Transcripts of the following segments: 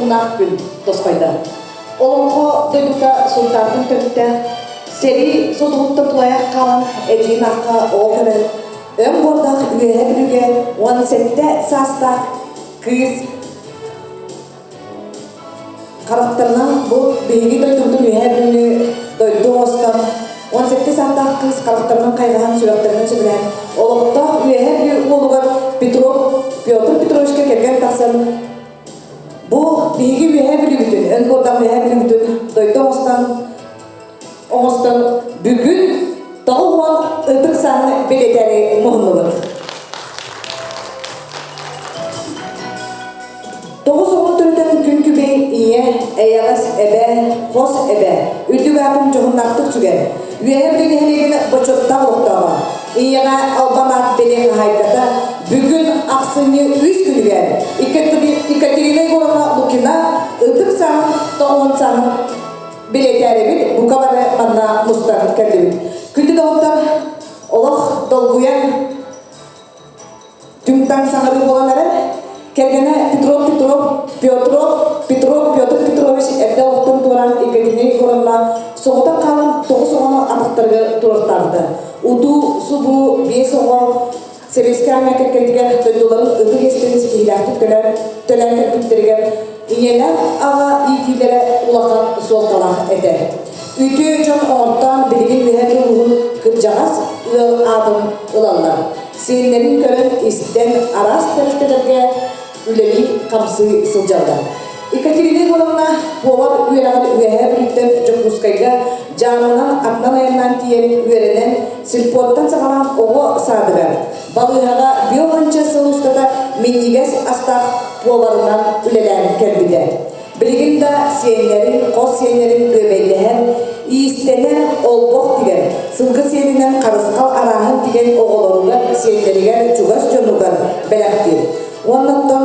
дьоһуннаах күн тосхойдо. Олоҥхо дойдута Сунтаартан төрүттээх, сэрии содулуттан тулайах хаалан эдьиийин аахха оҕо көрөн, өҥ буордаах Үөһээ Бүлүүгэ 17 саастаах кыыс харахтарынан бу биһиги дойдубутун Үөһээ Бүлүүнү дойду оҥостон 17 саастаах кыыс харахтарынан хайҕаһан сүрэхтэринэн сөбүлээн олохтоох Үөһээ Бүлүү уолугар Петров Петр Петровичка кэргэн тахсан бу биһиги Үөһээ Бүлүүбүтүн, өн буордаах Үөһээ Бүлүүбүтүн дойду оҥостон оҥостон бүгүн 90 ытык сааһын бэлиэтээри муһуннубут. 90 төрүтэн күн күбэй ийэ, эйэҕэс эбэ, хос эбэ, үрдүк аатын дьоһуннаахтык сүгэр. Үөһээ Бүлүү нэһилиэгин бочуоттаах олохтооҕо, ийэҕэ албан аат бэлиэ хаһаайката бүгүн ахсынньы үс күнүгэр Екатерина Егоровна Лукина ытык сааһын 90 сааһын Бэлиэтээрибит бука бары манна мустан кэллибит. Күндү доҕоттор, олох долгуйан түҥ-таҥ саҥарыы буолан эрэр. Кэргэнэ Петров Петров Петров Петров Петр Петрович эрдэ олохтон туораан Екатерина Егоровна соҕотох хаалан 9 оҕону атахтарыгар туруортаабыта. Утуу-субуу биэс оҕо Сэбиэскэй армия кэккэтигэр дойдуларын ытык иэстэрин ситиһиилээхтик төлөөн, төлөөн кэлбиттэригэр ийэлээх аҕа иитиилэрэ улахан суолталаах этэ. Үтүө дьон оҥортоон билигин үөһэ улууһун кырдьаҕас ыал аатын ылаллар. Сиэннэрин көрөн, истэн араас тэрилтэлэргэ үлэлии-хамсыы сылдьаллар. Екатерина Егоровна повар үөрэҕин Үөһээ Бүлүүттэн Дьокуускайга дьаамынан атынан айаннаан тиийэн үөрэнэн, сельпоттан саҕалаан оҕо саадыгар, балыыһаҕа биоһанча сыл устата минньигэс астаах поварынан үлэлээн кэлбитэ. Билигин да сиэннэрин, хос сиэннэрин бүөбэйдэһэн, иистэнэн, олбох тигэн, сылгы сиэлинэн харысхал арааһын тигэн оҕолоругар, сиэннэригэр, чугас дьонугар бэлэхтиир. Уонна оттон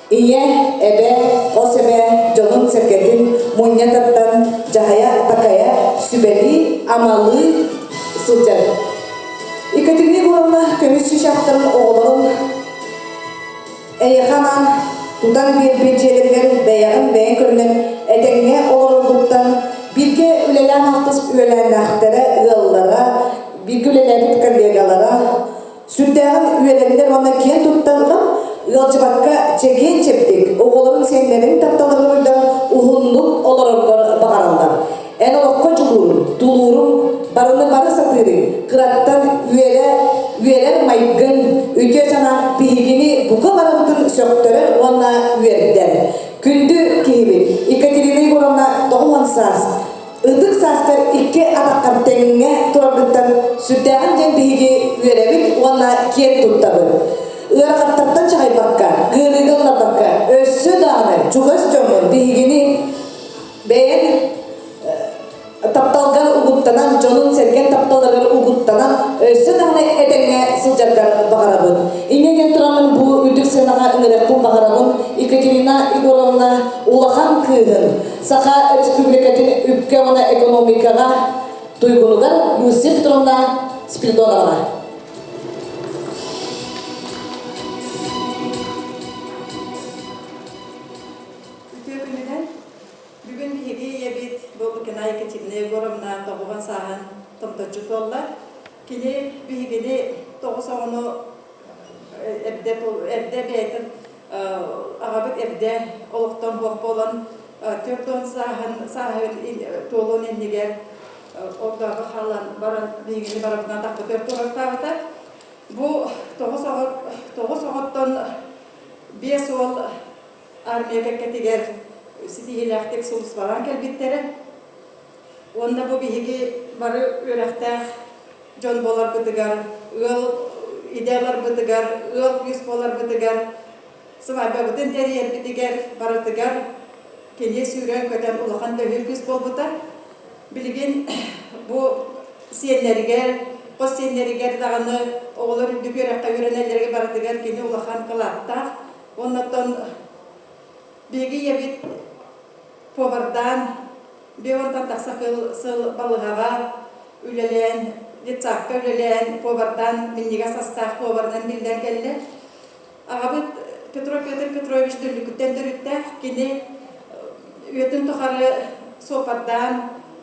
ийэ, эбэ, хос эбэ дьонун-сэргэтин мунньа тардан, дьаһайа-такайа, сүбэлии, амалыы сылдьар. Екатерина Егоровна көмүс чычаахтарын оҕолорун эйиэхэ анаан тутан биэрбит дьиэлэригэр бэйэҕин бэйэҥ көрүнэн этэҥҥэ олороргуттан бииргэ үлэлээн алтыс үөлээннээхтэрэ, ыаллара, бииргэ үлэлээбит коллегалара Сүрдээҕин үөрэннэр уонна киэн тутталлар, ыалдьыбакка чэгиэн-чэбдик, оҕолорун сиэннэрин тапталларын уйдан уһуннук олороргор баҕараллар. Эн олоххо дьулуурун, тулууруҥ, барыны бары сатыырыҥ, кыраттан үөрэ, үөрэр майгын, үтүө санааҥ биһигини бука барыбытын сөхтөрөр уонна үөрдэр. Күндү киһибит Екатерина Егоровна 90 саас Ытык сааскар икки атаххар тэҥҥэ тураргыттан сүрдээҕин диэн биһиги үөрэбит уонна киэн туттабыт. Ыарахаттартан чаҕыйбакка, ыарыыга ылларбакка, өссө даҕаны чугас дьоҥҥун биһигини бэйэҥ тапталгар угуттанан, дьонун-сэргэн тапталыгар угуттанан, өссө даҕаны этэҥҥэ сылдьаргар баҕарабыт. Инньэ диэн тураммын бу үрдүк сыанаҕа ыҥырыахпын баҕарабын Екатерина Егоровна улахан кыыһын Саха Республикатын үпкэ уонна экономикаҕа туйгунугар Люция Петровна Спиридоноваҕа. Үтүө күнүнэн! Бүгүн биһиги ийэбит Болдукина Екатерина Егоровна 90 сааһын томточчу туолла. Кини биһигини 9 оҕону эрдэ, эрдэ бэйэтин аҕабыт эрдэ олохтон суох буолан 40 сааһын сааһын туолуон иннигэр ордооҕу хаалан баран биһигини барыбытынан тахпытыгар туораттаабыта. Бу 9 оҕоттон 5 уол армия кэккэтигэр ситиһиилээхтик сулууспалаан кэлбиттэрэ. Уонна бу биһиги бары үөрэхтээх дьон буоларбытыгар, ыал идэ ыларбытыгар, ыал күүс буоларбытыгар, сыбаайбабытын тэрийэрбитигэр барытыгар кини сүүрэн-көтөн улахан төһүү күүс буолбута. Билигин бу сиэннэригэр, хос сиэннэригэр даҕаны оҕолор үрдүк үөрэххэ үөрэнэллэригэр барытыгар кини улахан кылааттаах. Оннуттан биһиги ийэбит повардаан биэ уонтан тахса сыл балыыһаҕа үлэлээн, детсадка үлэлээн, повардаан минньигэс астаах поварынан биллэн кэллэ. Аҕабыт Петров Петр Петрович Дүллүкүттэн төрүттээх. Кини үйэтин тухары суоппардаан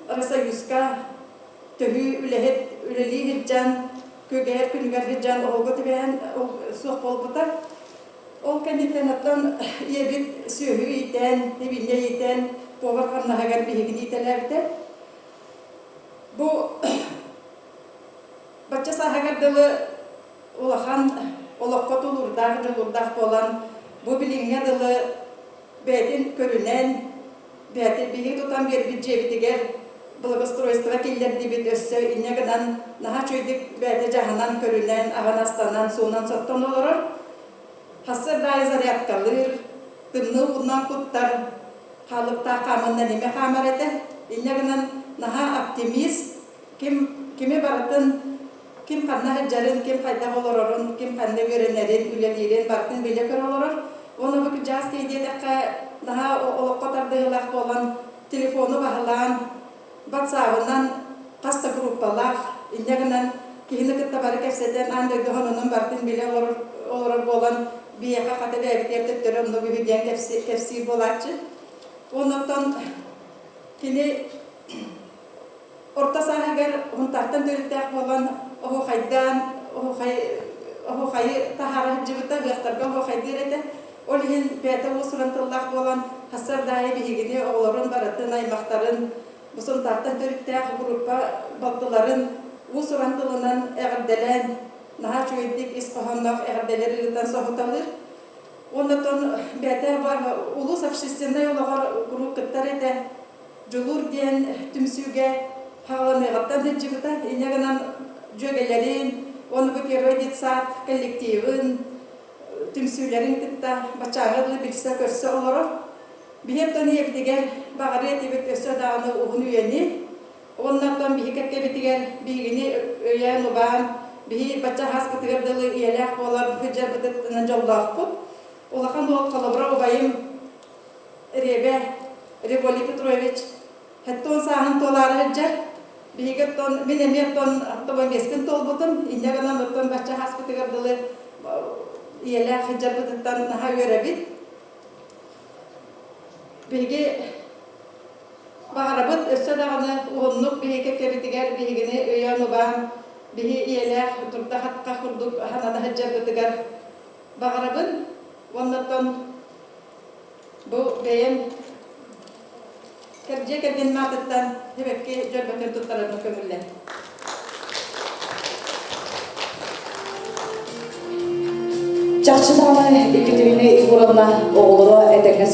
Росоюзка төһүү үлэһит үлэлии сылдьан, күөгэйэр күнүгэр сылдьан оһолго түбэһэн суох буолбута. Ол кэнниттэн оттон ийэбит сүөһү иитэн, эбинньэ иитэн, повар хамнаһыгар биһигини иитэлээбитэ. Бу бачча сааһыгар дылы улахан олоххо тулуурдаах, дьулуурдаах буолан, бу билиҥҥэ дылы бэйэтин көрүнэн, бэйэтин биһиги тутан биэрбит дьиэбитигэр благоустройство киллэрдибит өссө инньэ гынан наһаа үчүгэйдик бэйэтэ дьаһанан, көрүнэн, аҕан-астанан, суунан-соттон олорор. Сарсыарда аайы зарядкалыыр, тымныы уунан куттар, хаалыктаах хаамыннан имэ хаамар этэ. Инньэ гынан наһаа оптимист, ким кими барытын ким ханна сылдьарын, ким хайдах олорорун, ким ханна үөрэнэрин, үлэлиирин барытын билэ-көрө олорор. Уонна бу кырдьаҕас киһи диэтэххэ, наһаа олоххо тардыһыылаах буолан, телефону баһылаан, батсаабынан хас да группалаах, инньэ гынан киһини кытта бары кэпсэтэн, аан дойду сонунун барытын билэ олорор, олорор буолан, биһиэхэ хата бэйэбитигэр төттөрү оннук үһү диэн кэпсиир буолааччы. Оннуттан кини Орто сааһыгар Һунтаартан төрүттээх буолан оһуохайдаан, оһуохай, оһуохайы таһаара сылдьыбыта, ыһыахтарга оһуохайдыыр этэ. Ол иһин бэйэтэ уус-уран тыллаах буолан, сарсыарда аайы биһигини оҕолорун барытын, аймахтарын, бу Сунтаартан төрүттээх группа балтыларын уус-уран тылынан эҕэрдэлээн, наһаа үчүгэйдик ис хоһоонноох эҕэрдэлэри ыытан соһуталыыр. Уонна оттон бэйэтэ улуус общественнай олоҕор куруук кыттар этэ. Дьулуур диэн түмсүүгэ хаҕыланыаҕыттан сылдьыбыта. Инньэ гынан дьүөгэлэрин уонна бу первый детсад коллективын, түмсүүлэрин кытта баччааҥҥа дылы билсэ-көрсө олорор. Биһи оттон ийэбитигэр баҕарыа этибит өссө даҕаны уһун үйэни. Уонна оттон биһи кэккэбитигэр биһигини өйөөн-убаан, биһи бачча ааспытыгар дылы ийэлээх буолар сылдьарбытыттан дьоллоохпут. Улахан уол холобура убайым Ребе, Револий Петрович, хэттон сааһын туолаары сылдьар. Биһиги оттон, мин эмиэ оттон оптовомеспин туолбутум, инньэ гынан оттон бачча ааспытыгар дылы ийэлээх сылдьарбытыттан наһаа үөрэбит. Биһиги баҕарабыт өссө даҕаны уһуннук биһиги кэккэбитигэр биһигини өйөөн-убаан, биһи ийэлээх турда-хатка курдук ханана сылдьарбытыгар баҕарабын. Уонна оттон Бу бэйэм дьиэ кэргэним аатыттан сибэкки дьөрбөтүн туттарарбын көҥүллэн. Чахчы даҕаны Екатерина Егоровна оҕолоро этэҥҥэ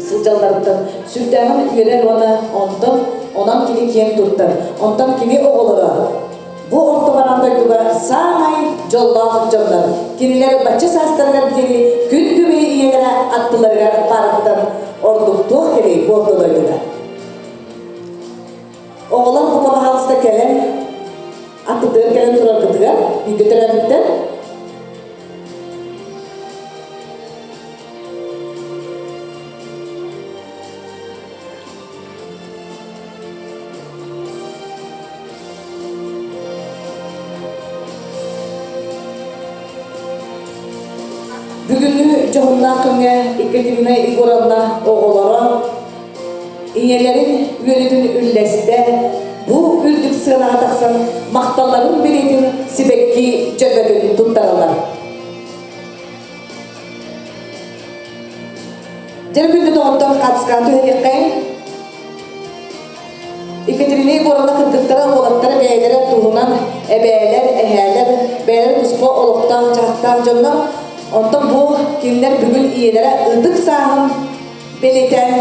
сылдьалларыттан сүрдээҕин үөрэр уонна онтон онон кини киэн туттар. Онтон кини оҕолоро Бу орто бараан дойдуга саамай дьоллоох дьоннор. Кинилэр бачча саастарыгар диэри күн күбэй ийэлэрэ аттыларыгар баарыттан ордук туох кэлиэй бу орто дойдуга. Оҕолор бука баһаалыста кэлэн аттытыгар кэлэн тураргытыгар бииргэ төрөөбүттэр Бүгүҥҥү дьоһуннаах күҥҥэ Екатерина Егоровна оҕолоро ийэлэрин үөрүүтүн үллэстэ, бу үрдүк сыанаҕа тахсан махталларын билиитин сибэкки дьөрбөтүн туттараллар. Дьэ күндү доҕоттор хатыскаан түһэриэххэйиҥ. Екатерина Егоровна кыргыттара, уолаттара бэйэлэрэ туһунан эбээлэр, эһээлэр, бэйэлэрэ туспа олохтоох-дьаһахтаах дьоннор. Онтон бу кинилэр бүгүн ийэлэрэ ытык сааһын бэлиэтээн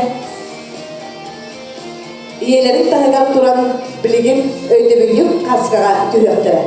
ийэлэрин таһыгар туран билигин өйдөбүнньүк хаскаҕа түһүөхтэрэ.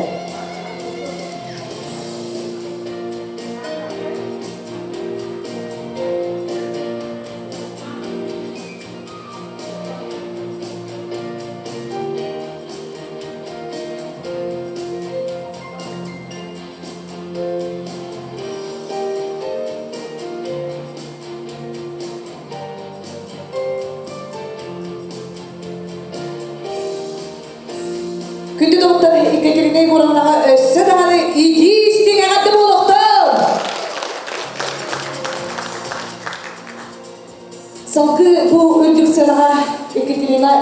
Күндү доҕоттор, Екатерина Егоровнаҕа өссө даҕаны итии истиҥ эҕэрдэ буолуохтун!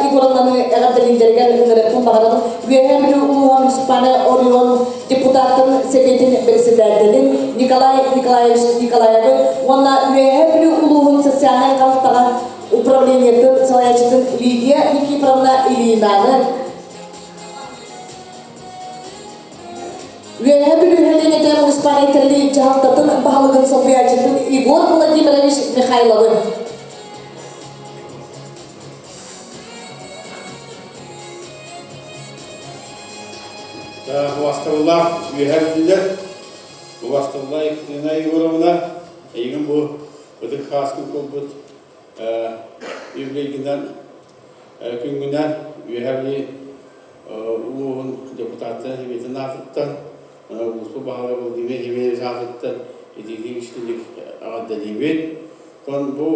Егоровнаны эҕэрдэлииллэригэр ыҥырыахпын баҕарабын. Үөһээ Бүлүү улууһа муниципальнай оройуон депутатын Сэбиэтин председателин Николай Николаевич Николаевы уонна Үөһээ Бүлүү улууһун социальнай халтаҕа управлениетын салайааччытын Лидия Никифоровна Ильинаны Үөһээ Бүлүү нэһилиэнньэтэ муниципальнай тэрилии дьаһалтатын баһылыгын солбуйааччытын Егор Владимирович Михайловы. Убастабыллаах үөһээ бүлүүлэр, убастабыллаах Екатерина Егоровна, эйигин бу ытык хааскын кулбут юбилейгынан күҥҥүнэн Үөһээ Бүлүү улууһун депутаттарын Сэбиэтин аатыттан, улууспут баһылыга Владимир Евреевич аатыттан итиитик истиҥник эҕэрдэлиибит. Оттон бу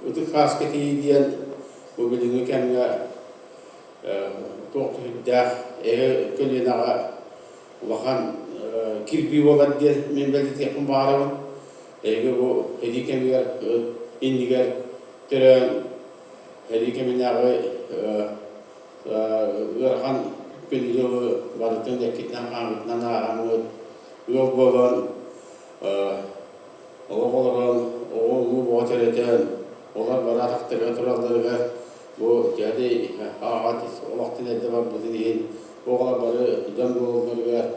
ытык хааска тиийии диэн бу билиҥҥи кэмҥэ туох түһүрдээх эһэ көлүөнэҕэ улахан кирбии буолар диэн мин бэлиэтиэхпин баҕарабын. Эһиги бу сэрии кэмигэр иннигэр төрөөн сэрии кэминээҕи ыарахан күнү-дьылы барытын эккитинэн-хааммытынан ааҕаҥҥыт ыал буолан олох олорон оҕо улуу бөҕө төрөтөн олор бары атахтарыгар туралларыгар бу дьээдэй аҕаҕат олохтон эрдэ барбытын иһин бу оҕолор бары дьон буолалларыгар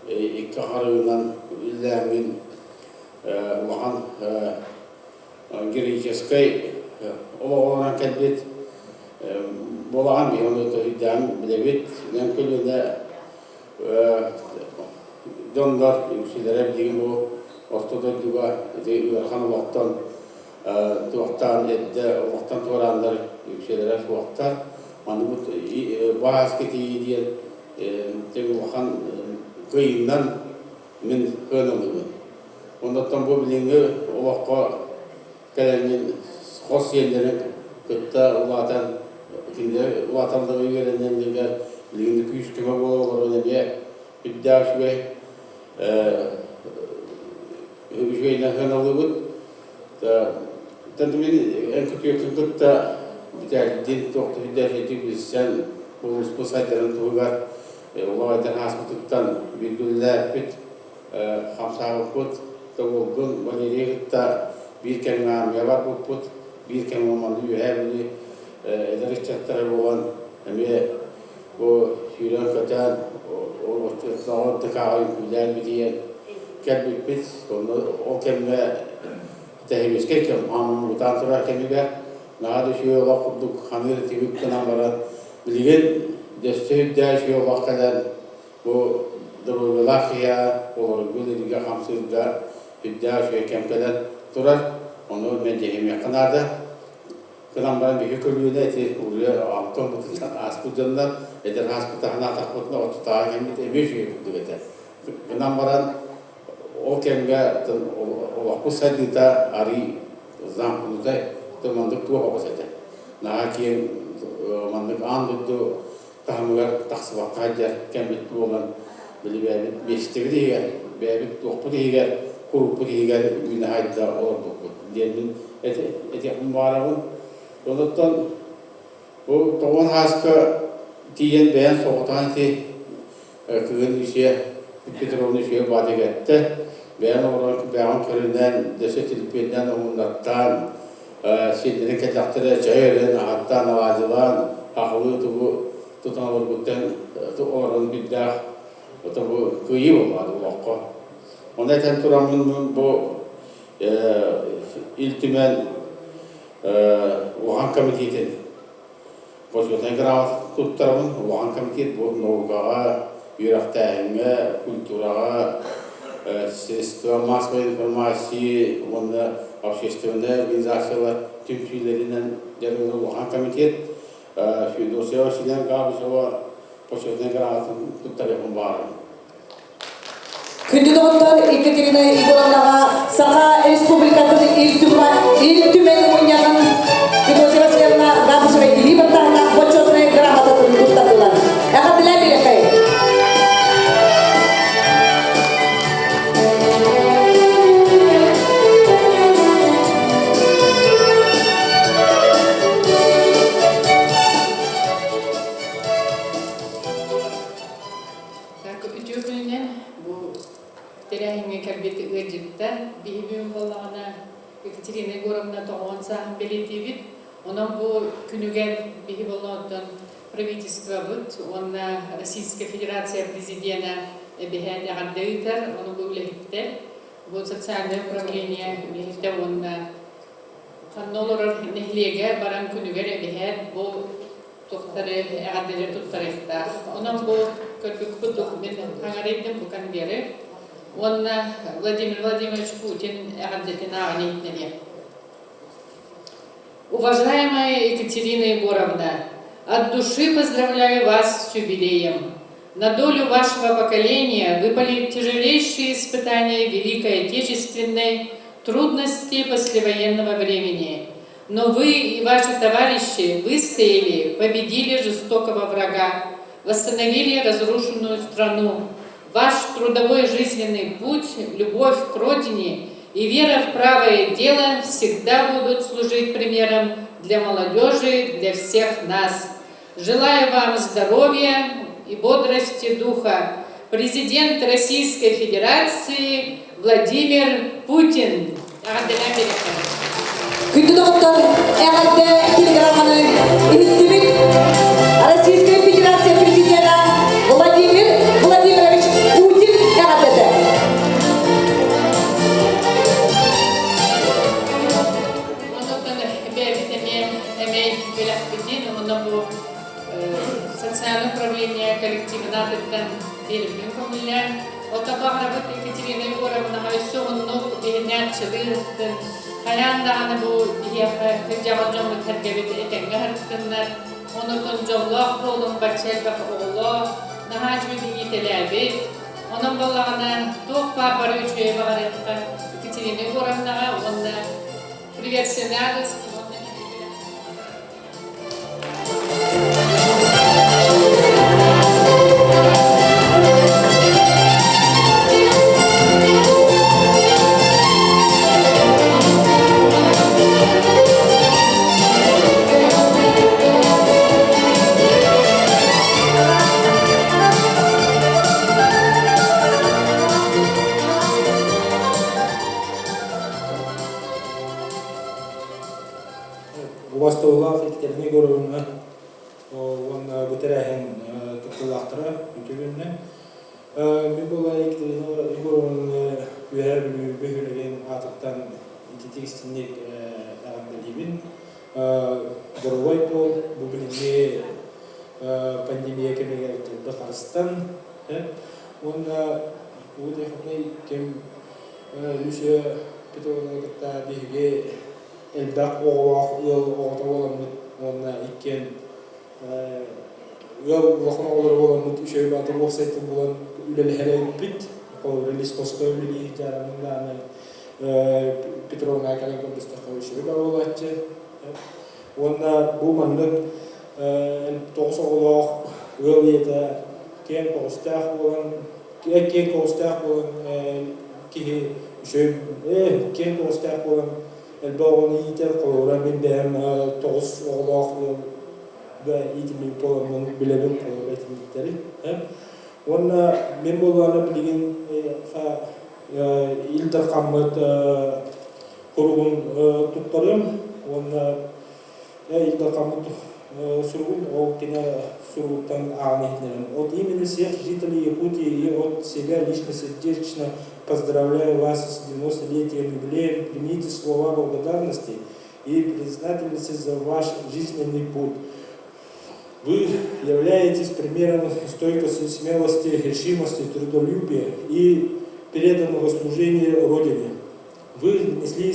икки харыынан үллээҥҥин улахан героическай олоҕу олорон кэлбит буолаҕын биһи ону төһүйдээн билэбит эн көлүөнэ дьоннор үксүлэрэ билигин бу орто дойдуга ити ыарахан олохтон туохтаан эрдэ олохтон туорааннар үксүлэрэ суохтар маны бу ааска тиийии диэн тэҥ улахан кыайыынан мин кыаналыыбын. Оннуттан бу билиҥҥи олоххо кэлэҥҥин хос сиэннэрин кытта улаатан кинилэр улааталлара үөрэнэллэригэр билигин күүс-көмө буола олорон эмиэ үрдээх үчүгэй үчүгэйинэн сыаналыыбыт. Мин эн күтүөккүн кытта бүтээлдиин туох да үрдээх билсэн улууспут сайдарын туһугар улаҕайдан ааспытыттан билгиллээппит, хамсаабыппыт, Тобулгун Валерийы кытта биир кэмҥэ армия барбыппыт, биир кэмҥэ манна Үөһээ Бүлүү эдэр ыччаттара буолан эмиэ бу сүүрэн-көтөн оччотооҕу ДК-ҕа үҥкүүлээн битийэн кэлбиппит. Онно ол кэмҥэ тэһимискэй кэм муҥутаан турар кэмигэр наһаа да үчүгэй олох курдук ханыыр этибит гынан баран билигин дөссө үрдээх үчүгэй олох кэлэн бу доруобуйалаах киһи олорорго үлэлииргэ хамсыырга үрдээх үчүгэй кэм кэлэн турар ону мэлдьэһимиэххэ наада гынан баран биһи көлүөнэ ити уруйа алтан бутуттан ааспыт дьоннор эдэр ааспытаһын аатахпытына оччотооҕу кэммит эмиэ үчүгэй курдук этэ гынан баран ол кэмҥэ олохпут сайдыыта арыый замкнутай маннык туох оҕус этэ наһаа киэҥ маннык аан дойду таһымыгар тахсыбакка сылдьар кэммит буолан били бэйэбит миэстэбит иһигэр бэйэбит туохпут иһигэр куруппут иһигэр үүнэ сайда олорбуппут диэммин этиэхпин баҕарабын онуттан бу тоҕон ааска тиийэн бэйэм соҕотоон ити кыһын үсүө Петровна үсүө баатык эттэ бэйэм олорон бэйэҕин көрүнэн дөссө тилпиэннээн уһуннаттаан сиэннэрин кэтэхтэрэ чэй өрөн аһаттаан алаадьылаан хахылыы тугу тутан олорбуттан олорон бирдээх ото бу кыайыы буоллаҕа олоххо ону этэн тураммын бу Ил Түмэн улахан комитетин Бочуотунай грамота туттарабын. Улахан комитет бу наукаҕа, үөрэхтээһиҥҥэ, культураҕа, средства массовой информации уонна общественнай организациялар түмсүүлэринэн дьарыгырар улахан комитет. Федосия Васильевна Габышева почетнай грамотатын туттарыахпын баҕарабын. Күндү доҕоттор, Екатерина Егоровнаҕа Саха Республикатын Ил Түмэн, Ил Түмэн мунньаҕын Федосия Васильевна Габышева илии баттааһына бочуотунай грамотатын туттардылар. Эҕэрдэлээ биэрэхэй! ыалдьыттар биһи бүгүн буоллаҕына Екатерина Егоровна тоҕоон сааһын бэлиэтиибит. Онон бу күнүгэр биһи боллооттон правительствобыт уонна Российская Федерация президенэ эбэһээт эҕэрдэ ыытар, ону бу үлэһиттэр, бу социальное управление үлэһитэ уонна ханна олорор нэһилиэгэ баран күнүгэр эбэһээт бу туохтары эҕэрдэлэри туттарыахтаах. Онон бу көрбүккүт документ хаҥарыйдым бу конверы уонна Владимир Владимирович Путин эҕэрдэтин ааҕан иһитинэриэ. Уважаемая Екатерина Егоровна, от души поздравляю вас с юбилеем. На долю вашего поколения выпали тяжелейшие испытания Великой Отечественной, трудности послевоенного времени. Но вы и ваши товарищи выстояли, победили жестокого врага, восстановили разрушенную страну. Ваш трудовой жизненный путь, любовь к родине и вера в правое дело всегда будут служить примером для молодежи, для всех нас. Желаю вам здоровья и бодрости духа. Президент Российской Федерации Владимир Путин. Күндү доҕоттор, эҕэрдэ телеграмманы иһиттибит. Российская Федерация президена Владимир Владимирович Путин эҕэрдэтэ. Онтон бэйэбит эмиэ эмэй бэлэхпитин уонна бу социальное управление коллективын аатыттан биэриммин көҥүллээн, оттон баҕарабыт Екатерина Егоровнаҕа өссө уһуннук иһинээччилыыртын, хайаан даҕаны бу биһиэхэ кырдьаҕас дьоммут сэргэбит этэҥҥэ сырыттыннар, онутун дьоллоох буолун бачча элбэх оҕолоох, наһаа үчүгэй иитэлээбит, онон буоллаҕына туох баар бары үчүгэйи баҕарыахха Екатерина Егоровнаҕа уонна приветственный адрес уонна Убастабыллаах Екатерина Егоровна уонна бу тэрээһин кыттыылаахтара үтүө күнүнэн. Мин буолла Екатерина Егоровнаны Үөһээ Бүлүү бөһүөлэгин аатыттан ититик истиҥник эҕэрдэлиибин. Доруобай буол, бу билиҥҥи пандемия кэмигэр элбэх харыстан уонна уу технай кэм Люция Петровнаны кытта биһиги элбэх оҕолоох ыал оҕото буоламмыт уонна иккиэн ыал улахан оҕолоро буоламмыт үчүгэй баата уопсайтан булан үлэлэһэр эбиппит. Холобура лесхозка үлэлии сылдьараммын даҕаны Петровна кэлэн көрдөстөххө үчүгэй баа буолааччы. Уонна бу маннык тоҕус оҕолоох ыал ийэтэ киэҥ көҕүстээх буолан киэҥ көҕүстээх буолан киһи үчүгэй киэҥ көҕүстээх буолан элбэх оҕону иитэр холобура мин бэйэм тоҕус оҕолоох ыалга иитиллибит буоламмын билэбин холобура итинниктэри уонна мин буоллаҕына билигин Ил Дархаммыт куругун туттарым уонна Ил Дархаммыт суругун ол кини суругуттан ааҕан иһитинэрим. От имени всех жителей Якутии и от себя лично сердечно поздравляю вас с 90-летием юбилеем. Примите слова благодарности и признательности за ваш жизненный путь. Вы являетесь примером стойкости, смелости, решимости, трудолюбия и преданного служения Родине. Вы внесли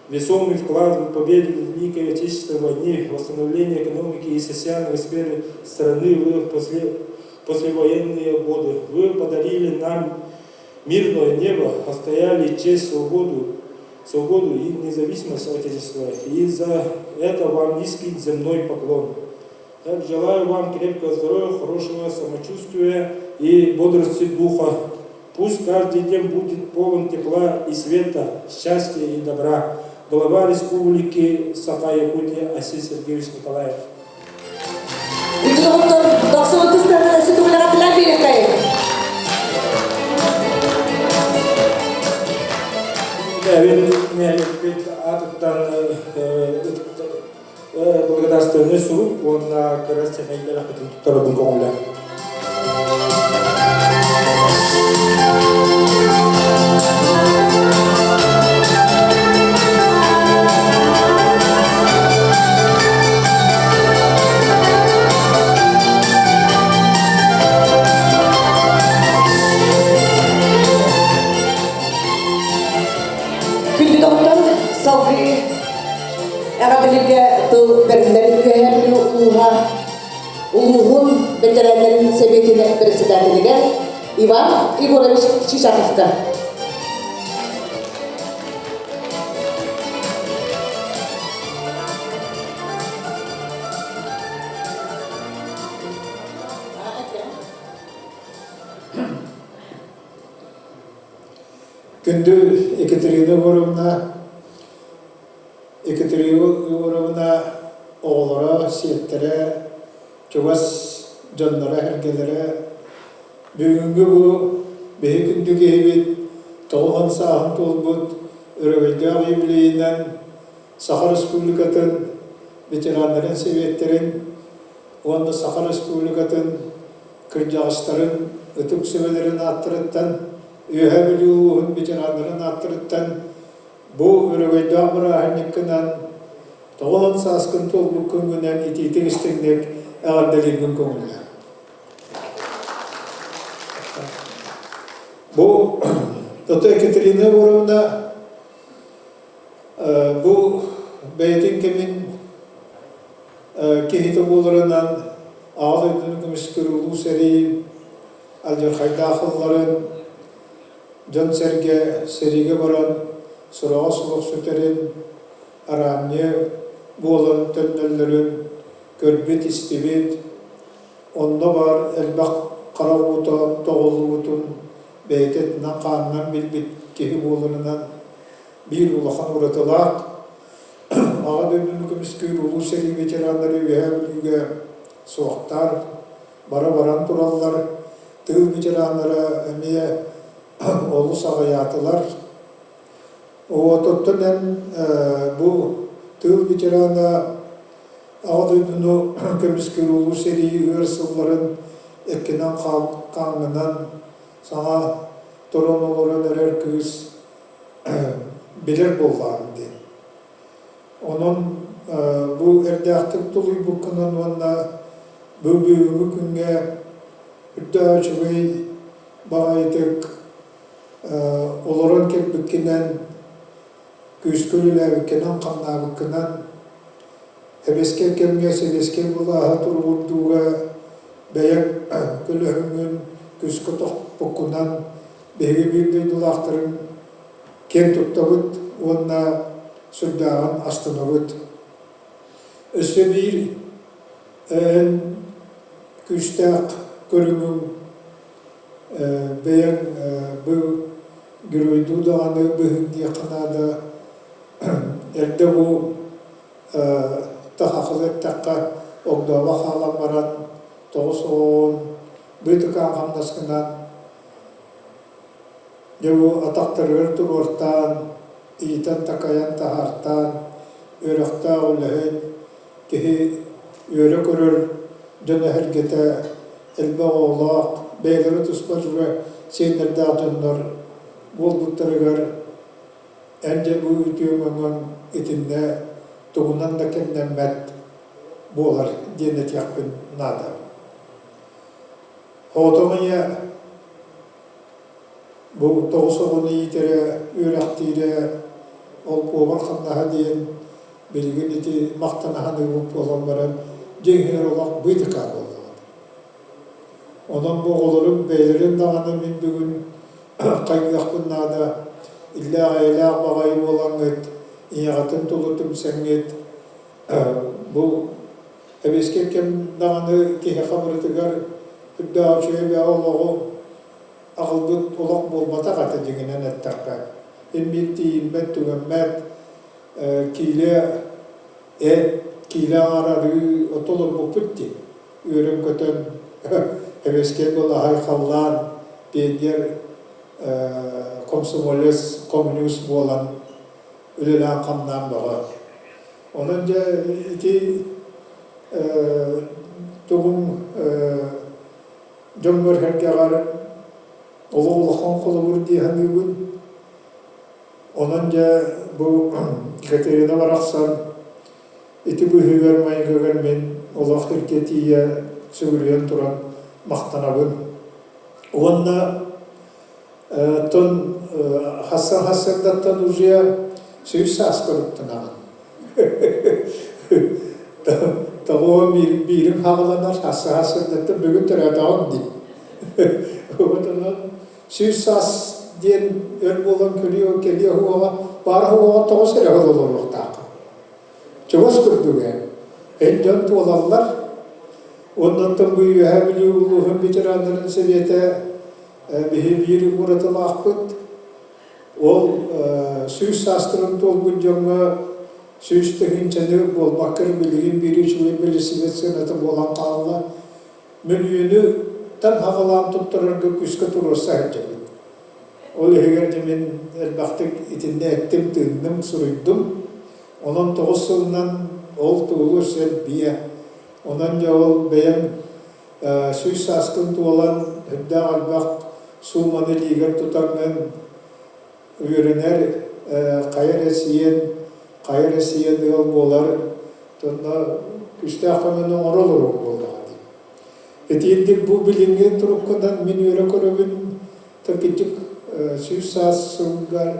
весомый вклад в победу в Великой Отечественной войне, восстановление экономики и социальной сферы страны в после, послевоенные годы. Вы подарили нам мирное небо, отстояли честь, свободу, свободу и независимость Отечества. И за это вам низкий земной поклон. Так, желаю вам крепкого здоровья, хорошего самочувствия и бодрости духа. Пусть каждый день будет полон тепла и света, счастья и добра. Глава Республики Саха-Якутия Айсен Сергеевич Николаев. Күндү доҕоттор, дохсун тыстарынан сүтүгүлэҕэ тилэн биэриэххэйин. Бэйэбит нэһилиэкпит аатыттан благодарственный сурук уонна кыра сэмэй бэлэхпитин туттарабын көҥүллээн. Күндү доҕоттор, салгыы эҕэрдэлэргэ тыл бэриллэр Үөһээ Бүлүү улууһа улууһун бэтэрээннэрин сэбиэтин председателигэр Иван Егорович Чичаковка. Күндү Екатерина Егоровна, Екатерина Егоровна оҕолоро, сиэттэрэ, чугас дьонноро-сэргэлэрэ бүгүҥҥү бу биһи күндү киһибит 90 сааһын туолбут өрөгөйдөөх юбилейынан Саха Республикатын ветераннарын сэбиэттэрин уонна Саха Республикатын кырдьаҕастарын ытык сүбэлэрин ааттарыттан, Үөһээ Бүлүү улууһун ветераннарын ааттарыттан бу өрөгөйдөөх бырааһынньыккынан 90 сааскын туолбут күҥҥүнэн итиитик-истиҥник эҕэрдэлиирбин көҥүллээ. Бу Ото Екатерина Егоровна бу бэйэтин кэмин киһитэ буоларынан Аҕа дойдуну көмүскүүр Улуу сэрии алдьархайдаах ылларын, дьон-сэргэ сэриигэ баран сураҕа суох сүтэрин, араанньы буолан төннөллөрүн көрбүт-истибит, онно баар элбэх хара уута тоҕуллубутун бэйэтэ этинэн-хаанынан билбит киһи буоларынан биир улахан уратылаах Аҕа дойдуну көмүскүүр Улуу сэрии ветераннара Үөһээ Бүлүүгэ суохтар, бара-баран тураллар. Тыыл ветераннара эмиэ олус аҕыйаатылар. Оттон эн бу тыыл ветерана Аҕа дойдуну көмүскүүр Улуу сэрии ыар сылларын эккинэн хааҥҥынан саҥа туран олорон эрэр кыыс билэр буоллаҕым дии. Онон бу эрдээхтик тулуйбуккунан уонна бу бүгүҥҥү күҥҥэ үрдээх үчүгэй баҕайытык олорон кэлбиккинэн, күүскэ үлэлээбиккинэн-хамнаабыккынан, эбэскэй кэмҥэ сэбиэскэй былааһы туругурдууга бэйэҥ көлөһүҥҥүн күүскэ тохпуккунан биһиги биир дойдулаахтарын киэн туттабыт уонна сүрдээҕин астынабыт. Өссө биир эн күүстээх көрүҥүҥ бэйэҥ бу геройдуу даҕаны быһыыҥ диэххэ наада. Эрдэ бу тахахылы эттэххэ огдообо хаалан баран 90 быытыкаан хамнаскынан Дьэ бу атахтарыгар туруортаан, иитэн-такайан таһаартаан, үөрэхтээх үлэһит, киһи үөрэ көрөр дьоно эһэргэтэ элбэх оҕолоох, бэйэлэрэ туспа чуга сиэннэрдээх дьоннор буолбуттарыгар эн дьэ бу үтүөҥ өҥөҥ итиннэ тугунан да кэмнэммэт буолар диэн этиэхпин наада. Оҕотох ийэ бу 9 оҕону иитэрэ, үөрэхтиирэ, ол куобар хамнаһа диэн билигин ити махтана саныыбыт буолан баран дьиҥ иһигэр олох быытыкаа буоллаҕа. Онон бу оҕолорум бэйэлэрин даҕаны мин бүгүн хайгыахпын наада, иллээх-эйэлээх баҕайы буолаҥҥыт, ийэҕитин тула түмсэҥҥит, бу Эбиэскэй кэм даҕаны киһиэхэ барытыгар үрдээх үчүгэй бэйэ олоҕу аҕалбыт олох буолбатах этэ дьиҥинэн эттэххэ. Иммит тиийиммэт-түгэммэт, киилэ эт, киилэ аҥаар арыы от олорбуппут дии. Үөрэн-көтөн эбиэскэй былаһай халлаан, пионер. комсомолец, коммунист буолан үлэлээн-хамнаан бөҕө. Онон дьэ ити тугуҥ дьоҥҥор-сэргэҕэр олох улахан холобур дии саныыбын. Онон дьэ бу Екатерина барахсан ити быһыыгар-майгыгар мин олох иргэ тиийэ сүгүрүйэн туран махтанабын. Уонна оттон хассан хассардаттан уже сүүс сааска уруттанаҕын. Тоҕо биирим хаҕыланар хасса хассардаттан бүгүн төрөөтөҕүм дии. Онон 100 саас диэн өр буолан кэлиэ кэлиэ уоҕа баара уоҕа тоҕус эрэ олоруохтааххын. Чугас курдук ээ. Эн дьон туолаллар. Оннуттан бу Үөһээ Бүлүү улууһун ветераннарын сэбиэтэ биһи биир уратылаахпыт. Ол 100 саастарын туолбут дьоҥҥо 100 тыһыынчаны буолбакка билигин биир үчүгэй бэлисипиэт сыаната буолан хаалла. Мөлүйүөнү саҕалаан туттарарга күүскэ туруорса сылдьабыт. Ол иһигэр дьэ мин элбэхтик итиннэ эттим, тыынным, суруйдум. Онон 9 сылынан ол туолуо сөп биэ. Онон дьэ ол бэйэм 100 сааскын туолан, үрдээх элбэх сууманы илиигэр тутаҥҥын үөрэнэр, хайа эрэ сиэн, хайа эрэ сиэн ыал буолар, онно күүстээх көмөнү оҥоро олоруом буоллаҕа дии. Итиирдик бу билиҥҥи туруккунан мин үөрэ көрөбүн, кырдьык 100 саас сылгар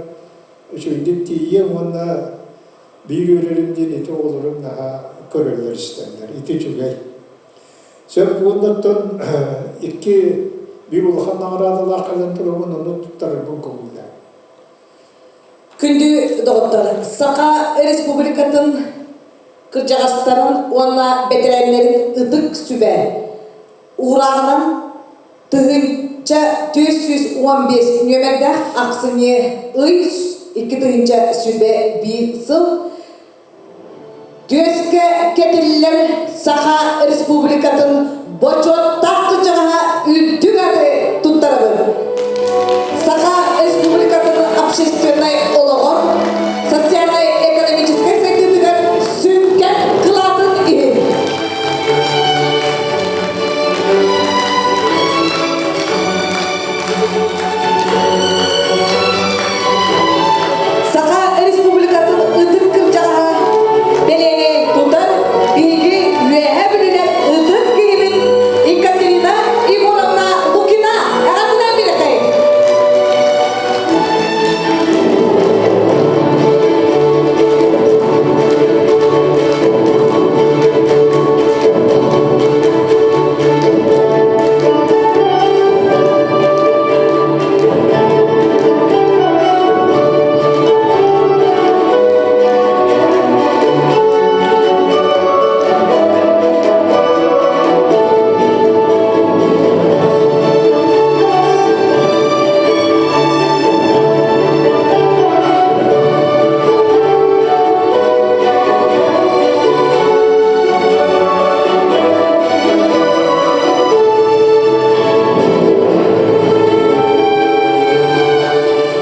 үчүгэйдик тиийиэм уонна биир үөрэрим диэн ити оҕолорум наһаа көрөллөр истэллэр. Ити үчүгэй. Сөп уоннаттан икки биир улахан наҕараадалаах кэлэн турабын, ону туттарарбын көҥүллээн. Күндү доҕоттор, Саха Республикатын кырдьаҕастарын уонна бэтэрээннэрин ытык сүбэ уурааҕынан 1415 нүөмэрдээх ахсынньы ый 2021 сыл түөскэ кэтиллэр Саха Республикатын бочуоттаах кырдьаҕаһа үрдүк ааты туттарабын. Саха Республикатын общественнай олоҕор, социальнай-экономическай сайдыытыгар сүҥкэн кылаатын иһин. Саха Республикатын ытык кырдьаҕаһа бэлиэни тутар биһиги Үөһээ Бүлүүлэр ытык киһибит Екатерина Егоровна Лукина эҕэрдэлээн биэрэхэй!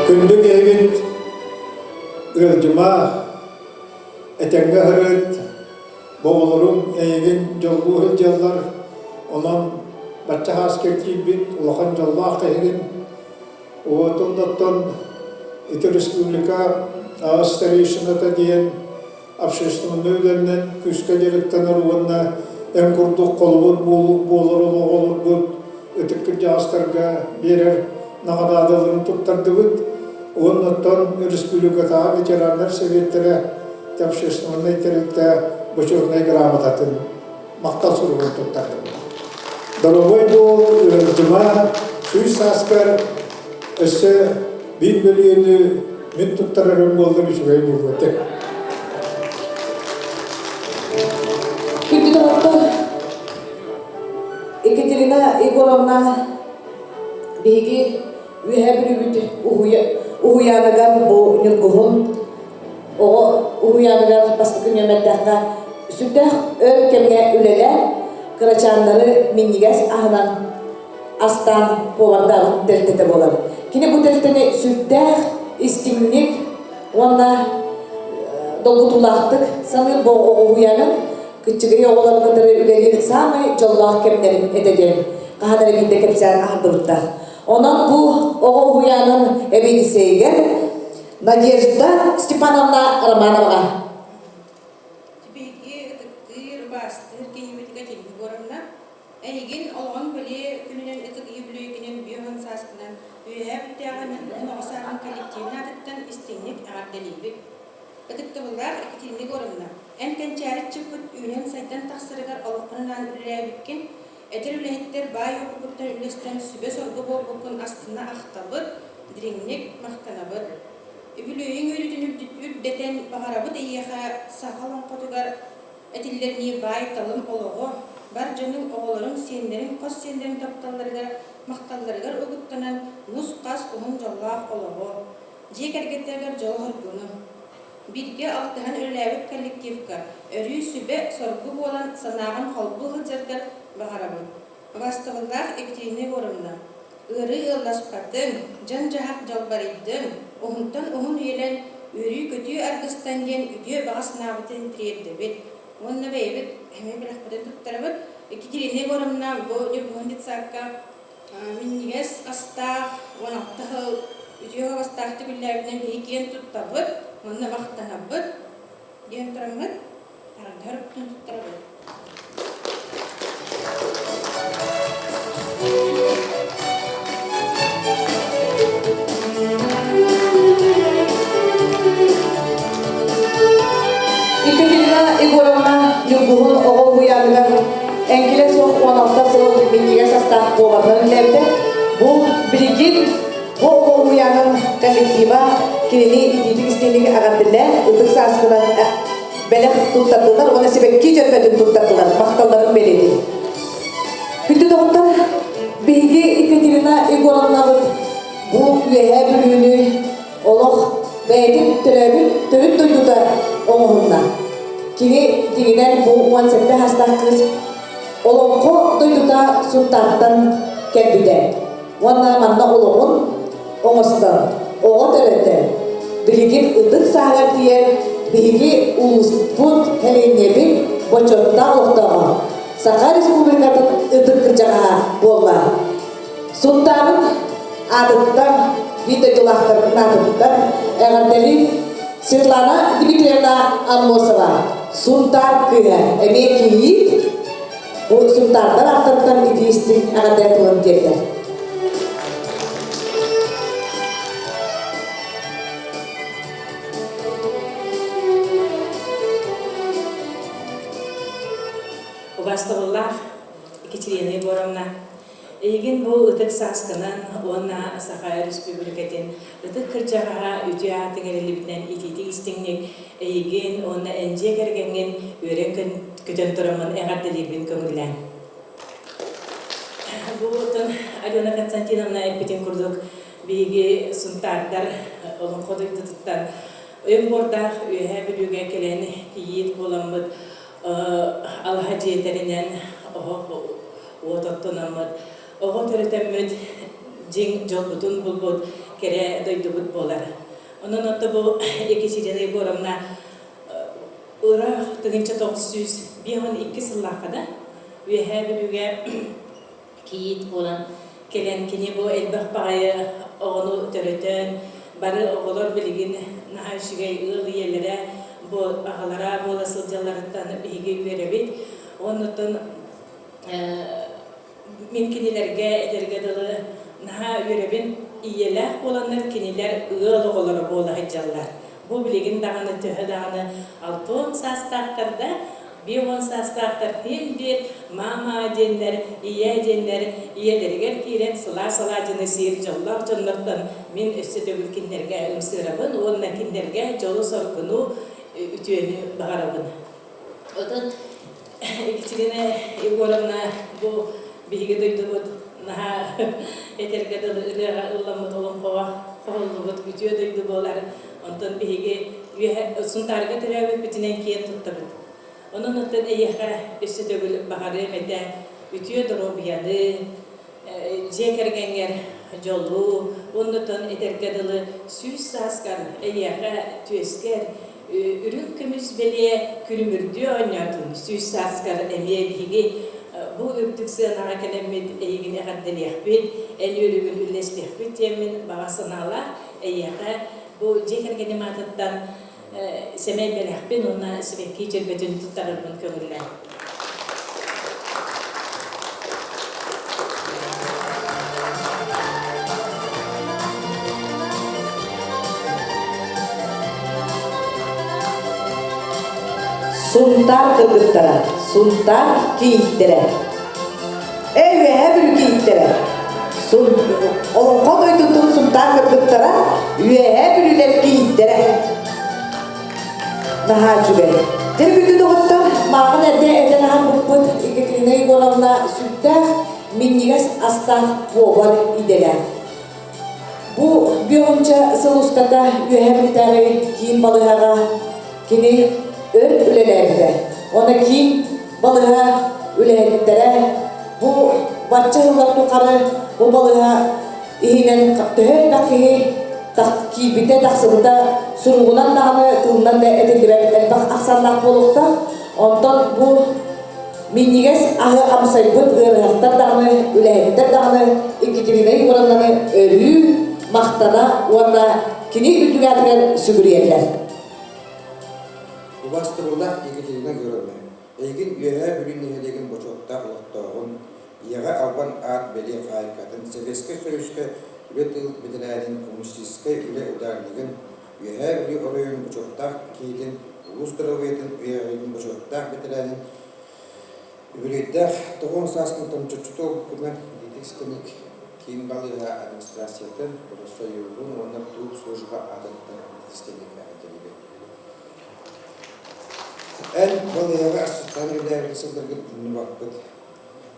Күндү киһибит ыалдьыма, этэҥҥэ сырыт, оҕолоруҥ эйигин дьоллуу сылдьаллар, онон бачча сааска киирбит улахан дьоллоох киһигин. Уотуннаттан ити республика аҕыс старейшината диэн общественнай үлэннэн күүскэ дьарыктанар уонна эн курдук холобур буолар олоҕу олорбут ытык кырдьаҕастарга биэрэр наҕараадаларын туттардыбыт. Уоннаттан республикатааҕы ветераннар сэбиэттэрэ общественнай тэрилтэ бочуотунай грамотатын махтал суругун туттардыбыт. Доруобай буол, ыалдьыма, 100 сааскар өссө 1 мөлүйүөнү мин туттарарым буоллар үчүгэй буолуо этэ. Күндү доҕоттор, Екатерина Егоровна биһиги Үөһээ Бүлүүбүт уһуйааныгар бу Ньургуһун оҕо уһуйааныгар бастакы нүөмэрдээххэ сүрдээх өр кэмҥэ үлэлээн, кырачааннары минньигэс аһынан астаан повардаабыт тэрилтэтэ буолар. Кини бу тэрилтэни сүрдээх истиҥник уонна долгутуулаахтык саныыр бу оҕо уһуйаанын кыччыгый оҕолорун кытары үлэлиир саамай дьоллоох кэмнэрин этэ диэн хаһан эрэ биирдэ кэпсээн аһардыбыттаах. Онон бу оҕо уһуйаанын эбиэдиссэйигэр Надежда Степановна Романоваҕа Биһиги ытыктыыр, убаастыыр киһибит Екатерина Егоровна, эйигин олоҕун бэлиэ күнүнэн ытык үбүлүөйгүнэн 50 сааскынан Үөһээ Бүлүүтээҕи Ньургуһун оҕо саадын коллективын аатыттан истиҥник эҕэрдэлиибит. Ытыктабыллаах Екатерина Егоровна, эн кэнчээри ыччаппыт үүнэн-сайдан тахсарыгар олоххун анаан үлэлээбиккин, эдэр үлэһиттэр баай уопуккуттан үллэстэн сүбэ-соргу буолбуккун астына ахтабыт, дириҥник махтанабыт. Үбүлүөйүҥ үөрүүтүн үрдэтэн, баҕарабыт эйиэхэ саха олоҥхотугар этиллэринии баай-талым олоҕу, бар дьонуҥ, оҕолоруҥ, сиэннэриҥ, хос сиэннэриҥ тапталларыгар, махталларыгар угуттанан нус-хас уһун дьоллоох олоҕу, дьиэ кэргэттэригэр дьолу-соргуну. Бииргэ алтыһан үлэлээбит коллективка өрүү сүбэ-соргу буолан санааҕын холбуу сылдьаргар баҕарабын. Убаастабыллаах Екатерина Егоровна, ыарыы ыалласпатын, дьон-дьаһах дьалбарыйдын, уһунтан уһун үйэлэн, үөрүү-көтүү аргыстан диэн үтүө баҕа санаабытын тириэрдэбит уонна бэйэбит эмиэ бэлэхпитин туттарабыт. Екатерина Егоровна бу Ньургуһун детсадка минньигэс астаах, 16 сыл үтүө убастаахтык үллээбитинэн биһи киэн туттабыт уонна махтанабыт диэн тураммыт Таҥара туттарабыт. Екатерина Егоровна Ньургуһун оҕо уһуйааныгар эҥкилэ суох 16 сыл минньигэс астаах поварынан үлэлээбитэ. Бу билигин бу оҕо уһуйаанын коллектива кинини итиитик истиҥник эҕэрдэлээн ытык сааскынан бэлэх туттардылар уонна сибэкки дьөрбөтүн туттардылар, махталларын бэлиэтин. Күндү доҕоттор, биһиги Екатерина Егоровнабыт бу Үөһээ Бүлүүнү олох бэйэтин төрөөбүт төрүт дойдута оҥоһунна. Кини дьиҥинэн бу 17 саастаах кыыс Олоҥхо дойдута Сунтаартан кэлбитэ уонна манна олоҕун оҥостон, оҕо төрөтөн, билигин ытык сааһыгар тиийэн биһиги улууспут, сэлиэнньэбит бочуоттаах олохтооҕо, Саха Республикатын ытык кырдьаҕаһа буолла. Сунтаарын аатыттан, биир дойдулаахтарбын аатыттан эҕэрдэлиир Светлана Дмитриевна Аммосова, Сунтаар кыыһа, эмиэ кийиит, бу Сунтаардар ааттарыттан итии истиҥ эҕэрдэ тылын тиэрдэр. Убаастабыллаах Екатерина Егоровна, эйигин бу ытык сааскынан уонна Саха Өрөспүүбүлүкэтин ытык кырдьаҕаһа үтүө аатыҥ эриллибитинэн итиитик истиҥник эйигин уонна эн дьиэ кэргэҥҥин үөрэн көтөн тураммын эҕэрдэлиирбин көҥүллээҥ. Бу оттон Алена Константиновна эппитин курдук, биһиги сунтаардар олоҥхо дойдутуттан өҥ буордаах Үөһээ Бүлүүгэ кэлэн кийиит буоламмыт, алаһа дьиэтэринэн оһох уот оттунаммыт, оҕо төрөтөммүт дьиҥ дьолбутун булбут кэрэ дойдубут буолар. Онон отто бу Екатерина Егоровна ыраах 1952 сыллаахха да Үөһээ Бүлүүгэ кийиит буолан кэлэн кини бу элбэх баҕайы оҕону төрөтөн, бары оҕолор билигин наһаа үчүгэй ыал ийэлэрэ, бу аҕалара буола сылдьалларыттан биһиги үөрэбит. Оннуттан мин кинилэргэ этэргэ дылы наһаа үөрэбин. Ийэлээх буоланнар кинилэр ыал оҕолоро буола сылдьаллар. Бу билигин даҕаны төһө даҕаны 60 саастаахтар да, 50 саастаахтар син биир мама диэннэр, ийэ диэннэр ийэлэригэр киирэн сылаас алаадьыны сиир дьоллоох дьоннортон мин өссө төгүл кинилэргэ ымсыырабын уонна кинилэргэ дьолу-соргуну, үтүөнү баҕарабын. Отон Екатерина Егоровна бу биһиги дойдубут наһаа этэргэ дылы ырыаҕа ылламмыт олоҥхоҕо хоһуллубут үтүө дойду буолар. Онтон биһиги үөһэ Сунтаарга төрөөбүппүтүнэн киэн туттабыт. Онон оттон эйиэхэ өссө төгүл баҕарыам этэ үтүө доруобуйаны, дьиэ кэргэҥҥэр дьолу, оннотон этэргэ дылы сүүс сааскар эйиэхэ түөскэр үрүҥ көмүс бэлиэ күлүмүрдүү оонньоотун, сүүс сааскар эмиэ биһиги бу үрдүк сыанаҕа кэлэммит эйигин эҕэрдэлиэхпит, эн үөрүүгүн үллэстиэхпит диэммин баҕа санаалаах эйиэхэ бу дьиэ кэргэним аатыттан сэмэй бэлэхпин уонна сибэкки дьөрбөтүн туттарарбын көҥүллээн. Сунтаар кыргыттара, Сунтаар кийииттэрэ. Эй, үөһээ Бүлүү кийииттэрэ. Олоҥхо дойдутун Сунтаар кыргыттара, үөһээ Бүлүүлэр кийииттэрэ. Наһаа үчүгэй. Дьэ күндү доҕоттор, мааҕын эрдэ этэн аһарбыппыт Екатерина Егоровна сүрдээх минньигэс астаах повар идэлээх. Бу бионча сыл устата Үөһээ Бүлүүтээҕи киин балыыһаҕа кини өр үлэлээбитэ. Уонна киин балыыһа үлэһиттэрэ бу бачча сыллар тухары бу балыыһа иһинэн төһө элбэх киһи киирбитэ, тахсыбыта суругунан даҕаны, тылынан да этиллибэт элбэх ахсааннаах буолуохтаах. Онтон бу минньигэс аһы амсайбыт ыарыһахтар даҕаны, үлэһиттэр даҕаны Екатерина Егоровнаны өрүү махтана уонна кини үрдүк сүгүрүйэллэр. Убастыбыллаах Екатерина Егоровна, эйигин Үөһээ Бүлүү нэһилиэгин бочуоттаах олохтооҕун, Ийэҕэ албан аат бэлиэ хаһаайкатын, Сэбиэскэй Союзка үлэ тыыл бэтэрээнин, коммунистическай үлэ ударнигын, Үөһээ Бүлүү оройуонун бочуоттаах киһитин, улуус доруобуйатын үөрэҕириитин бочуоттаах бэтэрээнин, үбүлүөйдээх 90 сааскын томчоччу туолбуккунан ититик киин балыыһа администрациятын, профсоюһун уонна тууп служба аатыттан ититик эҕэрдэлиибин. Эн балыыһаҕа асчыттаан үлэлээбит сылларгын умнубаппыт.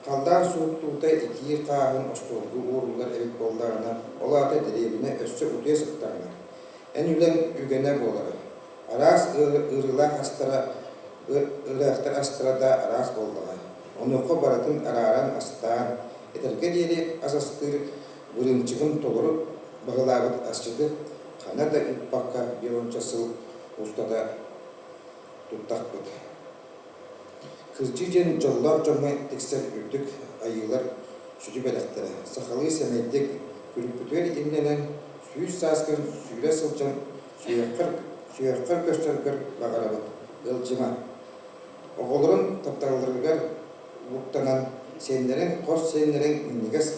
Халлаан сууттуута итии хааһын остуолга ууруллар эбит буоллаҕына, ол аата дэриэбинэ өссө утуйа сыттаҕына, эн үлэҥ үгэнэ буолара. Араас ыарыылаах астара, ыраахтар астара да араас буоллаҕа. Онуоха барытын арааран астаан, этэргэ диэри ас астыыр бырыымчыгын толору баһылаабыт асчыты ханна да ыыппакка биир уонча сыл устата туттахпыт. Кырдьыы диэн дьоллоох дьоҥҥо тиксэр үрдүк айыылар сүдү бэлэхтэрэ. Сахалыы сэмэйдик, күлүкпүтүгэр имнэнэн, сүүс сааскын сүүрэ сылдьан сүһүөххэр, сүһүөххэр көрсөргөр баҕарабыт. Ыалдьыма. Оҕолорун тапталларыгар угуттанан, сиэннэрин, хос сиэннэрин минньигэс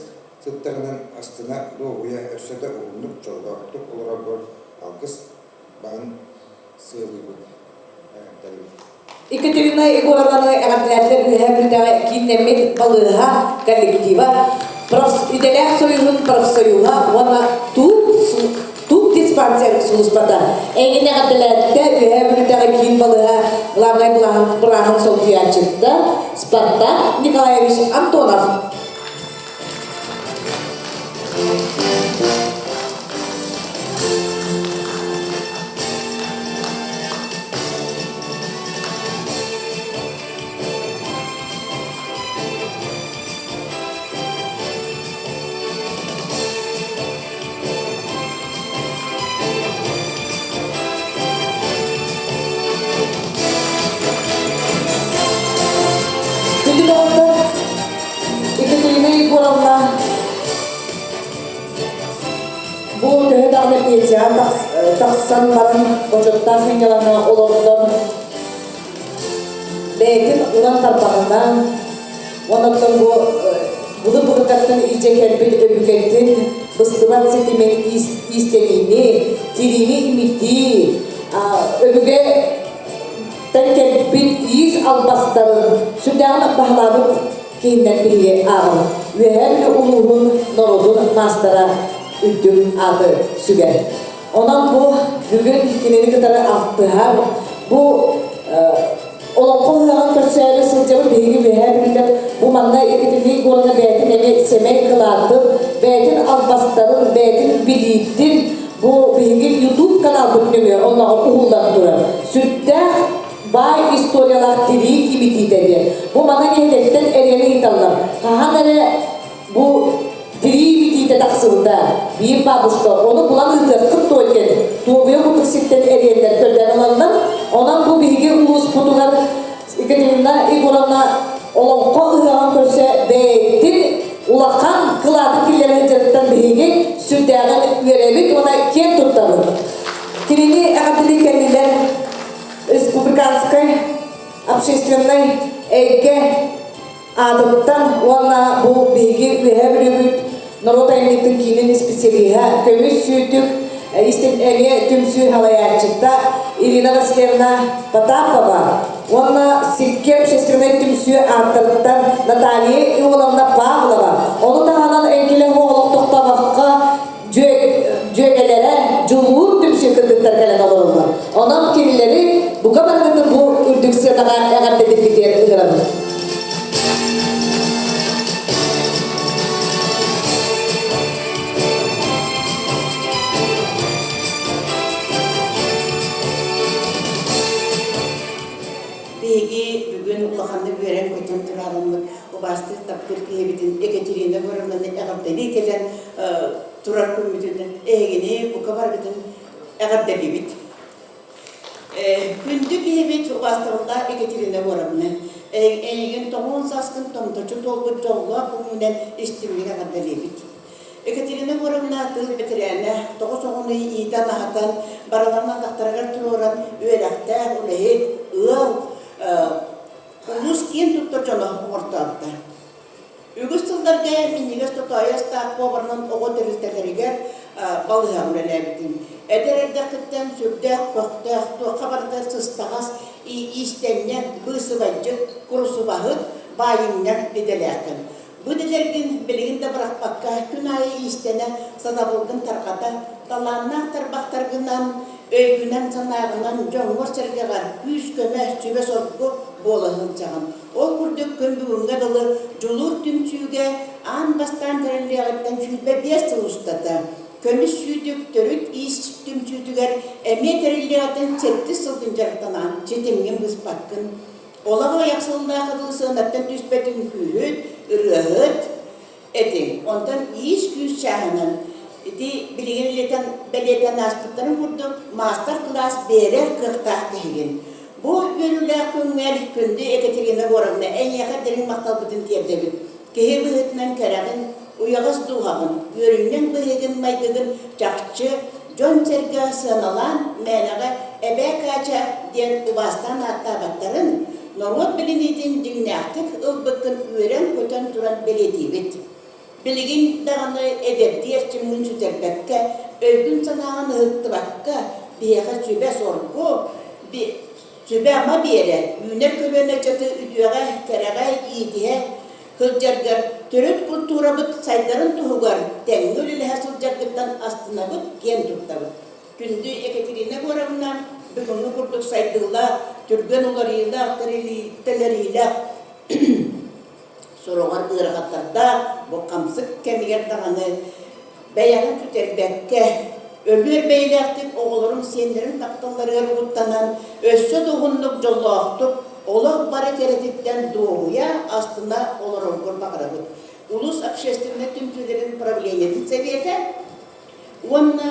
сыттарынан астына дуоһуйа өссө да уһуннук дьоллоохтук олороргор алгыс баһын сыалыыбыт. Екатерина Егоровнаны эҕэрдэлээтилэр Үөһээ Бүлүүтээҕи кииннэммит балыыһа коллектива, идэлээх союһун профсоюһа уонна тууп диспансер сулууспата. Эйигин эҕэрдэлээттэ Үөһээ Бүлүүтээҕи киин балыыһа главнай бырааһын солбуйааччыта Спартак Николаевич Антонов. Күндү доҕоттор, Екатерина Егоровна бу төһө даҕаны пенсияҕа тахсан баран бочуоттаах сынньалаҥҥа олордон бэйэтин уран тарбаҕынан уонна оттон бу былыр-былыргаттан илдьэ кэлбит өбүгэтин быстыбат ситимин иистэниини, тириини имитии, өбүгэ кэлбит иис албастарын сүрдээҕин баһылаабыт киһиннэн биһиги ааҕабыт. Үөһээ Бүлүү улууһун норуотун маастара үрдүк ааты сүгэр. Онон бу бүгүн кинини кытары алтыһар, бу олоҥхо ыһыаҕын көрсөөрү сылдьабыт биһиги Үөһээ Бүлүүлэр бу манна Екатерина Егоровна бэйэтин эмиэ сэмэй кылаатын, бэйэтин албастарын, бэйэтин билиитин бу биһиги YouTube каналбыт нөҥүө онноҕор уһуллан турар. Сүрдээх баай историялаах тирии имитиитэ диэн. Бу маны нэһилиэктэн эрийэн ыйыталлар. Хаһан эрэ бу тирии имитиитэ тахсыбыта. Биир бабушка ону булан ыытыаххыт дуо диэн туобуйа кутук сиртэн эриэннэр көрдөөн ылаллар. Онон бу биһиги улууспутугар Екатерина Егоровна олоҥхо ыһыаҕын көрсө бэйэтин улахан кылаатын киллэрэ сылдьарыттан биһиги сүрдээҕин үөрэбит уонна киэн туттабыт. Кинини эҕэрдэлии кэллилэр республиканскай общественнай эйгэ аатыттан уонна бу биһиги Үөһээ Бүлүүбүт норуот айымньытын киинин исписэлииһэ Көмүс сүүтүк эмиэ түмсүү салайааччыта Ирина Васильевна Потапова уонна Сикки общественнай түмсүү ааттарыттан Наталья Ионовна Павлова, ону таһынан эҥкилэ суох олохтохтообокко дьүөгэлэрэ Дьулуур түмсүү кыргыттар кэлэн олороллор. Онон кинилэри бука барыгытын бу үрдүк сыанаҕа эҕэрдэтиргитиэн ыҥырабыт. Биһиги бүгүн улаханнык үөрэн-көтөн турарыммыт убаастыыр таптыыр киһибитин Екатерина Егоровнаны эҕэрдэлии кэлэн турар күммүтүн эһигини бука баргытын эҕэрдэлиибит. Күндү киһибит убаастабыллаах Екатерина Егоровна, эйигин тоҕуон сааскын томточу туолбут дьоллоох күҥҥүнэн истиҥник эҕэрдэлиибит. Екатерина Егоровна тыл бэтэрээнэ, тоҕус оҕону иитэн-аһатан, барыларын атахтарыгар туруоран, үөрэхтээх, үлэһит, ыал, улуус киэн туттар дьоно оҥортообута. Үгүс сылларга минньигэс тотоойу астаах поварынан оҕо тэрилтэлэригэр балыыһаҕа үлэлээбитим. Эдэр эрдэххиттэн сүрдээх көхтөөх, туохха барытыгар сыстаҕас, иистэнньэҥ, быысыбайдьыт, курусубаһыт, баайынньаҥ идэлээххин. Бу идэлэргин билигин да бырахпакка, күн аайы иистэнэ, сатабылгын тарҕата, талааннаах тарбахтаргынан, өйгүнэн-санааҕынан дьоҥҥор-сэргэҕэр күүс-көмө, сүбэ-соргу буола сылдьаҕын. Ол курдук күн бүгүҥҥэ дылы Дьулуур түмсүүгэ аан бастаан тэриллиэҕиттэн 25 сыл устата Көмүс сүүтүк төрүт иис түмсүүтүгэр эмиэ тэриллиэҕиттэн сэттис сылгын дьарыктанаан ситимҥин быспаккын. Олох аҕыйах сыллаах дылы сыанаттан түспэт үҥкүүһүт, ырыаһыт этиҥ. Онтон иис-күүс чааһынан ити билигин илэтэн бэлиэтээн ааспыттарын курдук маастар-кылаас биэрэр кыахтаах киһигин. Бу үөрүүлээх күҥҥэр күндү Екатерина Егоровна эйиэхэ дириҥ махталбытын тиэрдэбит. Киһи быһыытынан кэрэҕин, уйаҕас дууһаҕын, үөрүнньэҥ быһыыгын-майгыгын чахчы дьон-сэргэ сыаналаан мээнэҕэ Эбээ Каача диэн убаастаан ааттаабаттарын, норуот билиниитин дьиҥнээхтик ылбыккын үөрэн-көтөн туран бэлиэтиибит. Билигин даҕаны эдэрдии эрчимҥин сүтэрбэккэ, өйгүн-санааҕын ыһыктыбакка, биһиэхэ сүбэ-соргу, сүбэ-ама биэрэ, үүнэр көлүөнэ ыччаты үтүөҕэ, кэрэҕэ иитиһэ сылдьаргар, төрүт култуурабыт сайдарын туһугар тэҥҥэ үлэлэһэ сылдьаргыттан астынабыт, киэн туттабыт. Күндү Екатерина Егоровна, бүгүҥҥү курдук сайдыылаах, түргэн уларыйыылаах, тэлэриилээх сороҕор ыарахаттардаах бу хамсык кэмигэр даҕаны бэйэҕин сүтэрбэккэ, өлүөр бэйэлээхтик оҕолорум сиэннэрин тапталларыгар угуттанан, өссө да уһуннук дьоллоохтук олох бары кэрэтиттэн дуоһуйа, астына олороргор баҕарабыт. Улуус общественнай түмсүүлэрин правлениетын сэбиэтэ уонна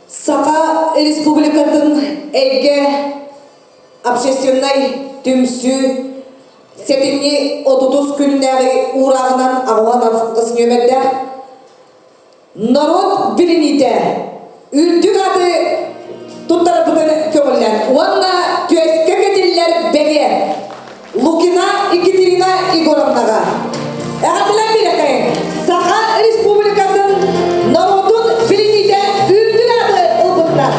Саха Республикатын эйгэ общественнай түмсүү сэтинньи отутус күннээҕи уурааҕынан аҕалан аҕыс нүөмэрдээх норуот билиниитэ үрдүк ааты туттарарбытын көҥүллээн уонна түөскэ кэтиллэр бэлиэ Лукина Екатерина Егоровнаҕа эҕэрдэлэр биэрэххэ Саха Республикатын норуотун билиниитэ үрдүк ааты ылбыттар.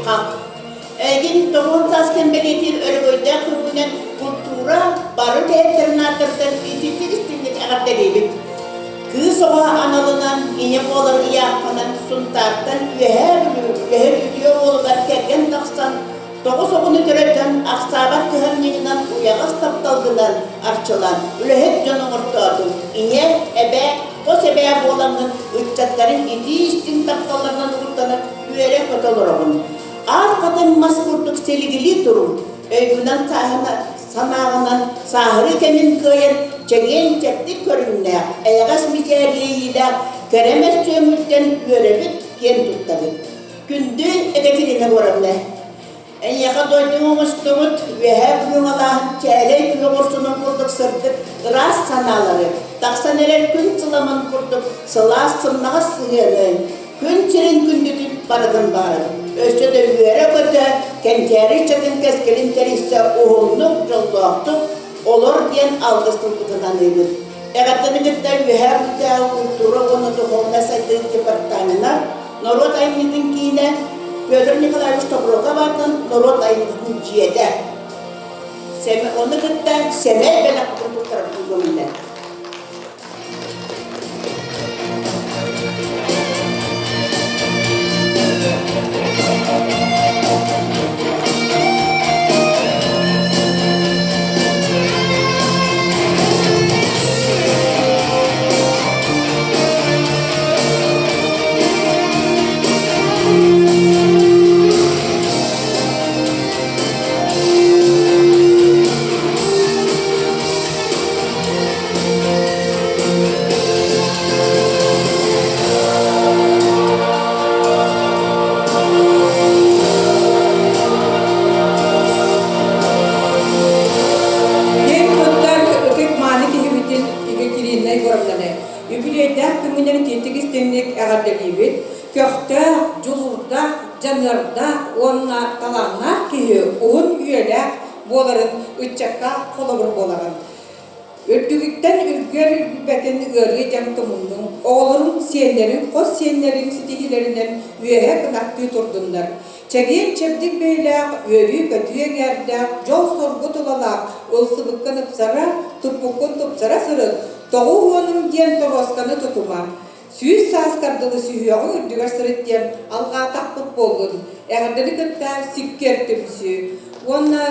Айхал! Эйигин тоҕуон саас кэм бэлиэтиир өрөгөйдөөх күҥҥүнэн култуура бары үлэһиттэрин ааттарыттан итиитик истиҥник эҕэрдэлиибит. Кыыс оҕо аналынан, ийэ буолар ыйааххынан Сунтаартан Үөһээ Бүлүү үлэһит үтүө уолугар кэргэн тахсан, тоҕус оҕону төрөтөн, ахсаабат кыһамньыгынан уйаҕас тапталгынан арчылаан, үлэһит дьон оҥортоотуҥ. Ийэ, эбээ, хос эбээ буолаҥҥын ыччаттарыҥ итии-истиҥ тапталларынан угуттанан үөрэ-көтө олороҕун. Аар хатыҥ мас курдук силигилии туруҥ, өйгүнэн санааҕынан сааһырыы кэмин кыайан чэгиэн-чэбдик көрүҥнээх, эйэҕэс мичээр иэйиилээх кэрэ мөссүөҥҥүттэн үөрэбит, киэн туттабыт. Күндү Екатерина Егоровна, эйиэхэ дойдуҥ оҥостубут Үөһээ Бүлүү алааһын чээлэй күөх урсунун курдук сырдык ыраас санаалары, тахсан эрэр күн сыламын курдук сылаас сымнаҕас сыһыаны, Күн сирин күндүтүн барытын баарын, өссө да үөрэ-көтө, кэнчээри ыччатын кэскилин тэрийсэ уһуннук, дьоллоохтук олор диэн алгыс тылбытын аныыбыт. Эҕэрдэни кытта Үөһээ Бүлүүтээҕи культура уонна духовнай сайдыы департамена, норуот айымньытын киинэ, Петр Николаевич Тобуроков аатынан норуот айымньытын дьиэтэ. Ону кытта сэмэй бэлэхпитин туттарарбытын көҥүллэр. Киэн туттар ытык-мааны киһибитин Екатерина Егоровнаны үбүлүөйдээх күҥҥүнэн итиитик истиҥник эҕэрдэлиибит. Көхтөөх, дьулуурдаах, дьаныардаах уонна талааннаах киһи уһун үйэлээх буоларын ыччакка холобур буолаҕын. Үрдүгүттэн үргүөр үргүйбэтин ыарыы дьаҥ тумуннуҥ, оҕолоруҥ, сиэннэриҥ, хос сиэннэриҥ ситиһиилэринэн үөһэ кынаттыы турдуннар. Чэгиэн-чэбдик бэйэлээх, үөрүү-көтүү эҥээрдээх, дьол-соргу тулалаах, ылсыбыккын ыпсара, туппуккун тупсара сырыт, тоҕу уонуҥ диэн торуосканы тутума. Сүүс сааскар дылы сүһүөҕүҥ үрдүгэр сырыт диэн алҕаатахпыт буоллун. Эҕэрдэни кытта сиккиэр түмсүү. Уонна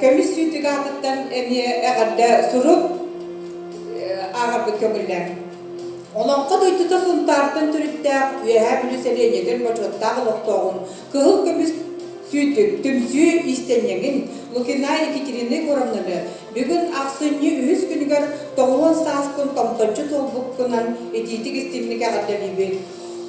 Көмүс сүүтүк аатыттан эмиэ эҕэрдэ сурук ааҕарбыт көҥүллээх. Олоҥхо дойдута Сунтаартан төрүттээх Үөһээ Бүлүү сэлиэнньэтин бочуоттаах олохтооҕун Кыһыл көмүс сүүтүк түмсүү иистэнньэҥин Лукина Екатерина Егоровнаны бүгүн ахсынньы үһүс күнүгэр тоҕуон сааскын томточчу туолбуккунан итиитик истиҥник эҕэрдэлиибин.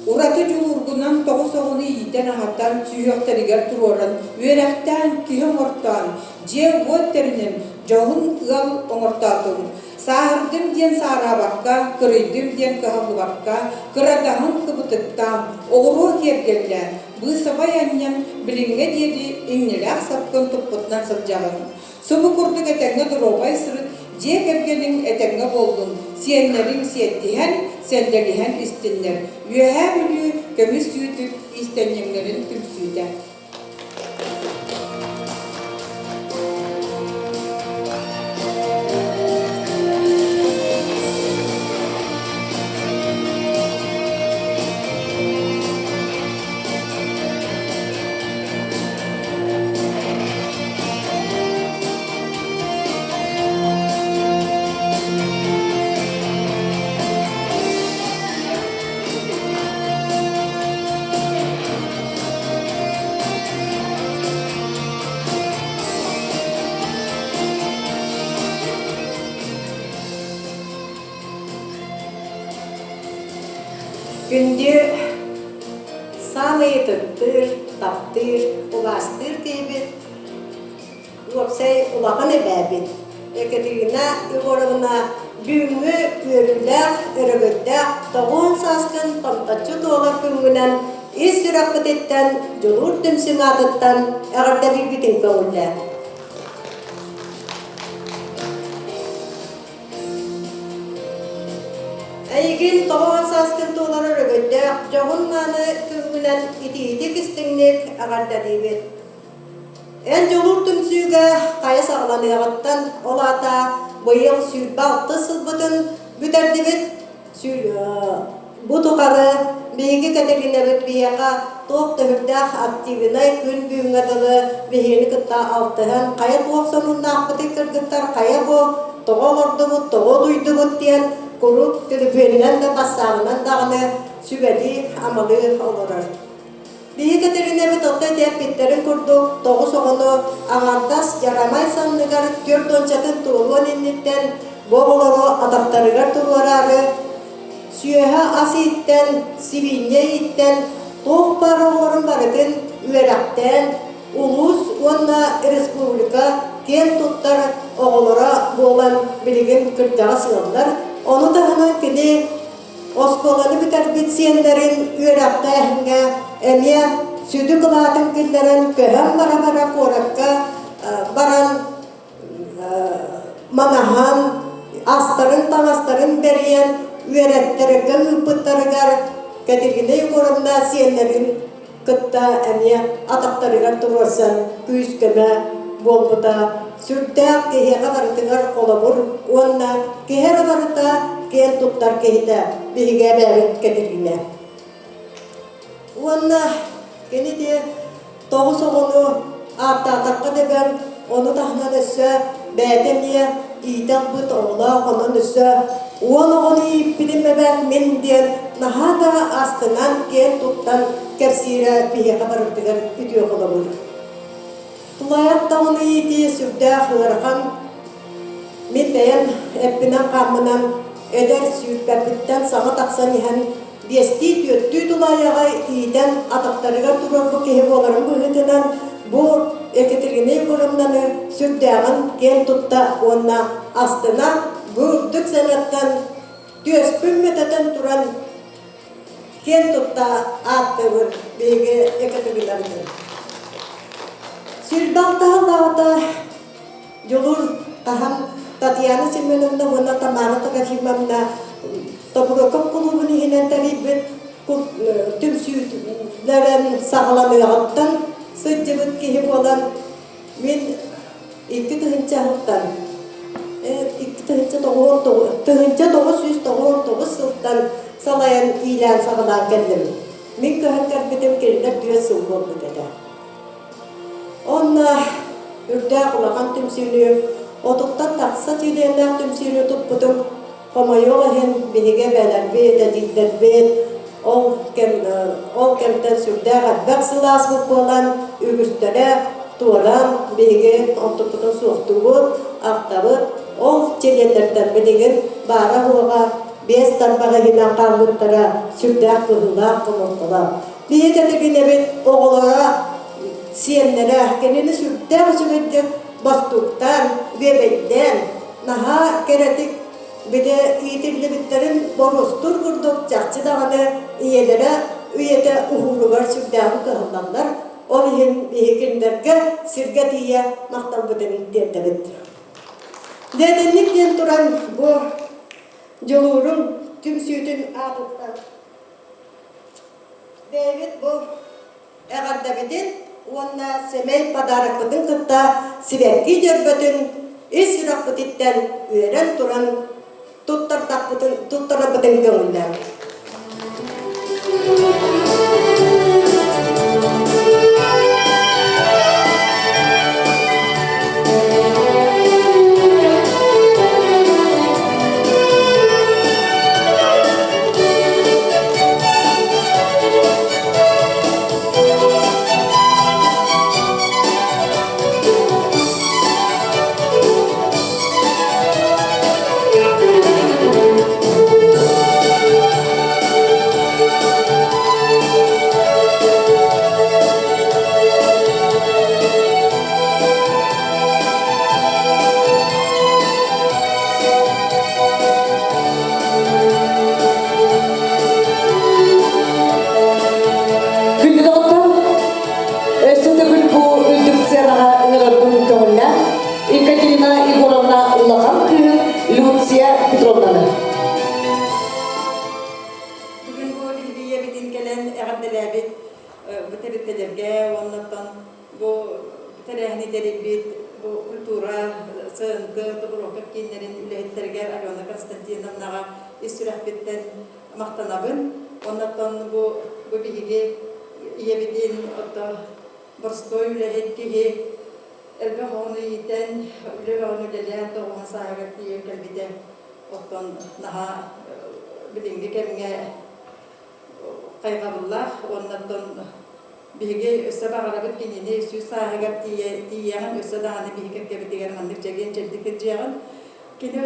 Ураты дьулуургунан тоҕус оҕону иитэн-аһатан, сүһүөхтэригэр туруоран, үөрэхтээн, киһи оҥортоон, дьиэ-уот тэринэн, дьоһун ыал оҥортоотуҥ. Сааһырдым диэн саараабакка, кырыйдым диэн кыһаллыбакка, кырадаһын кыбытыктаан, оҕуруо киэргэллээн, быысабай анньан, билиҥҥэ диэри иҥнэлээх сапкын туппутунан сылдьаҕын. Субу курдук этэҥҥэ доруобай сырыт, дьиэ кэргэниҥ этэҥҥэ буоллун, сиэннэриҥ сиэттиһэн, сэллэриһэн истиннэр. Үөһээ Бүлүү көмүс сүүтүк иистэнньэҥнэрин түмсүүтэ. Күндү Саамай ытыктыыр, таптыыр, убаастыыр киһибит, уопсай улахан эбээбит Екатерина Егоровна бүгүҥҥү үөрүүлээх, өрөгөйдөөх тоҕуон сааскын томточчу туолар күҥҥүнэн ис сүрэхпититтэн Дьулуур түмсүү аатыттан эҕэрдэлиирбитин көҥүллээ. Эйигин 90 сааскын туолар өрөгөйдөөх дьоһун-мааны күҥҥүнэн итиитик-истиҥник эҕэрдэлиибит. Эн дьулуур түмсүүгэ хайа саҕаланыаҕыттан, ол аата быйыл 26 сылбытын бүтэрдибит. Бу тухары биһиги кэтэгинэбит биһиэхэ туох да сүрдээх активнай күн бүгүҥҥэ дылы биһигини кытта алтыһан, хайа туох сонуннаахпытый кыргыттар, хайа бу тоҕо олордубут, тоҕо утуйдубут диэн куруук төлөпүөнүнэн да бассаабынан даҕаны сүбэлии-амалыы олорор. Биһиги кэтэринэбит отто эппиттэрин курдук 9 оҕону аҥардас Ярамай санныгар түөрт уончатын туолуон инниттэн бу оҕолору атахтарыгар туруораары сүөһэ ас ииттэн, сибиинньэ ииттэн туох баар оҕолорун барытын үөрэхтээн улуус уонна республика киэн туттар оҕолоро буолан билигин кырдьаҕас ыаллар. Ону таһынан кини Оскуоланы бүтэрбит сиэннэрин үөрэхтээһиҥҥэ эмиэ сүдү кылаатын киллэрэн көһөн бара-бара куоракка баран манаһан, астарын-таҥастарын бэрийэн үөрэттэрэргэ ыыппыттарыгар Катерина Егоровна сиэннэрин кытта эмиэ атахтарыгар туруорсан күүс-көмө буолбута сүрдээх киһиэхэ барытыгар холобур уонна киһи эрэ барыта киэн туттар киһитэ биһиги эбээбит Кэтириинэ. Уонна кини ити 9 оҕону ааттаатахха дөбөҥ, ону таһынан өссө бэйэтэ эмиэ иитэ ылбыт оҕолоох, онон өссө 10 оҕону ииппитим эбээт мин диэн наһаа да астынан, киэн туттан кэпсиирэ биһиэхэ барыбытыгар үтүө холобур. Тулаайах даҕаны иитии сүрдээх ыарахан. Мин бэйэм эппинэн-хааммынан эдэр сүүрбэппиттэн саҥа тахсан иһэн биэстии-түөртүү тулаайаҕы иитэн атахтарыгар туруорбут киһи буоларым быһыытынан бу Екатерина Егоровнаны сүрдээҕин киэн тутта уонна астына бу үрдүк сыанаттан түөспүн мөтөтөн туран киэн тутта ааттыыбын биһиги Екатеринабытын. 26 сыллааҕыта Дьулуур хаһан Татьяна Семеновна уонна Тамара Трофимовна Тобуруокап кулуубун иһинэн тэрийбит түмсүүлэрин саҕаланыаҕыттан сылдьыбыт киһи буолан мин 2000 сылтан 1999 сылтан салайан иилээн саҕалаан кэллим. Мин көһөн кэлбитим кинилэр 4 сыл буолбут этэ. Онно үрдээх улахан түмсүүнү, 30-тан тахса чилиэннээх түмсүүнү туппутум. Хомойуох иһин, биһиги эбээлэрбит, эдьиийдэрбит ол кэм ол кэмтэн сүрдээх элбэх сыл ааспыт буолан, үгүстэрэ туоран, биһиги онтуппутун суохтуубут, ахтабыт. Ол чилиэннэртэн билигин баара-суоҕа биэс тарбах иһинэн хаалбыттара сүрдээх кыһыылаах, хомолтолоох. Биһиги кэтэгинэбит оҕолоро, сиэннэрэ кинини сүрдээх үчүгэйдик бостууктаан, бүөбэйдээн, наһаа кэрэтик били иитиллибиттэрин боруостуур курдук чахчы даҕаны ийэлэрэ үйэтэ уһууругар сүрдээҕин кыһаллаллар. Ол иһин биһиги кинилэргэ сиргэ тиийэ махталбытын тиэрдэбит. Дэтинник диэн туран бу дьулуурум түмсүүтүн аатыттан Бэйэбит бу эҕэрдэбитин уонна сэмэй подарокпытын кытта сибэкки дьөрбөтүн ис сүрэхпититтэн үөрэн туран туттардахпытын туттарарбытын көҥүллээн. Оннуттан бу тэрээһини тэрийбит бу культура, СНТ, Тобуруокап кииннэрин үлэһиттэригэр Алена Константиновнаҕа ис сүрэхпиттэн махтанабын. Оннуттан бу бу биһиги ийэбитин отто боростуой үлэһит киһи элбэх оҕону иитэн, үлэ бөҕөнү үлэлээн тоҕуһан сааһыгар тиийэн кэлбитэ. Оттон наһаа билиҥҥи кэмҥэ хайҕабыллаах уонна оттон биһиги өссө баҕарабыт кинини сүүс сааһыгар тиийиэҕин өссө даҕаны биһиги кэккэбитигэр маннык чэгиэн-чэбдик сылдьыаҕын. Кини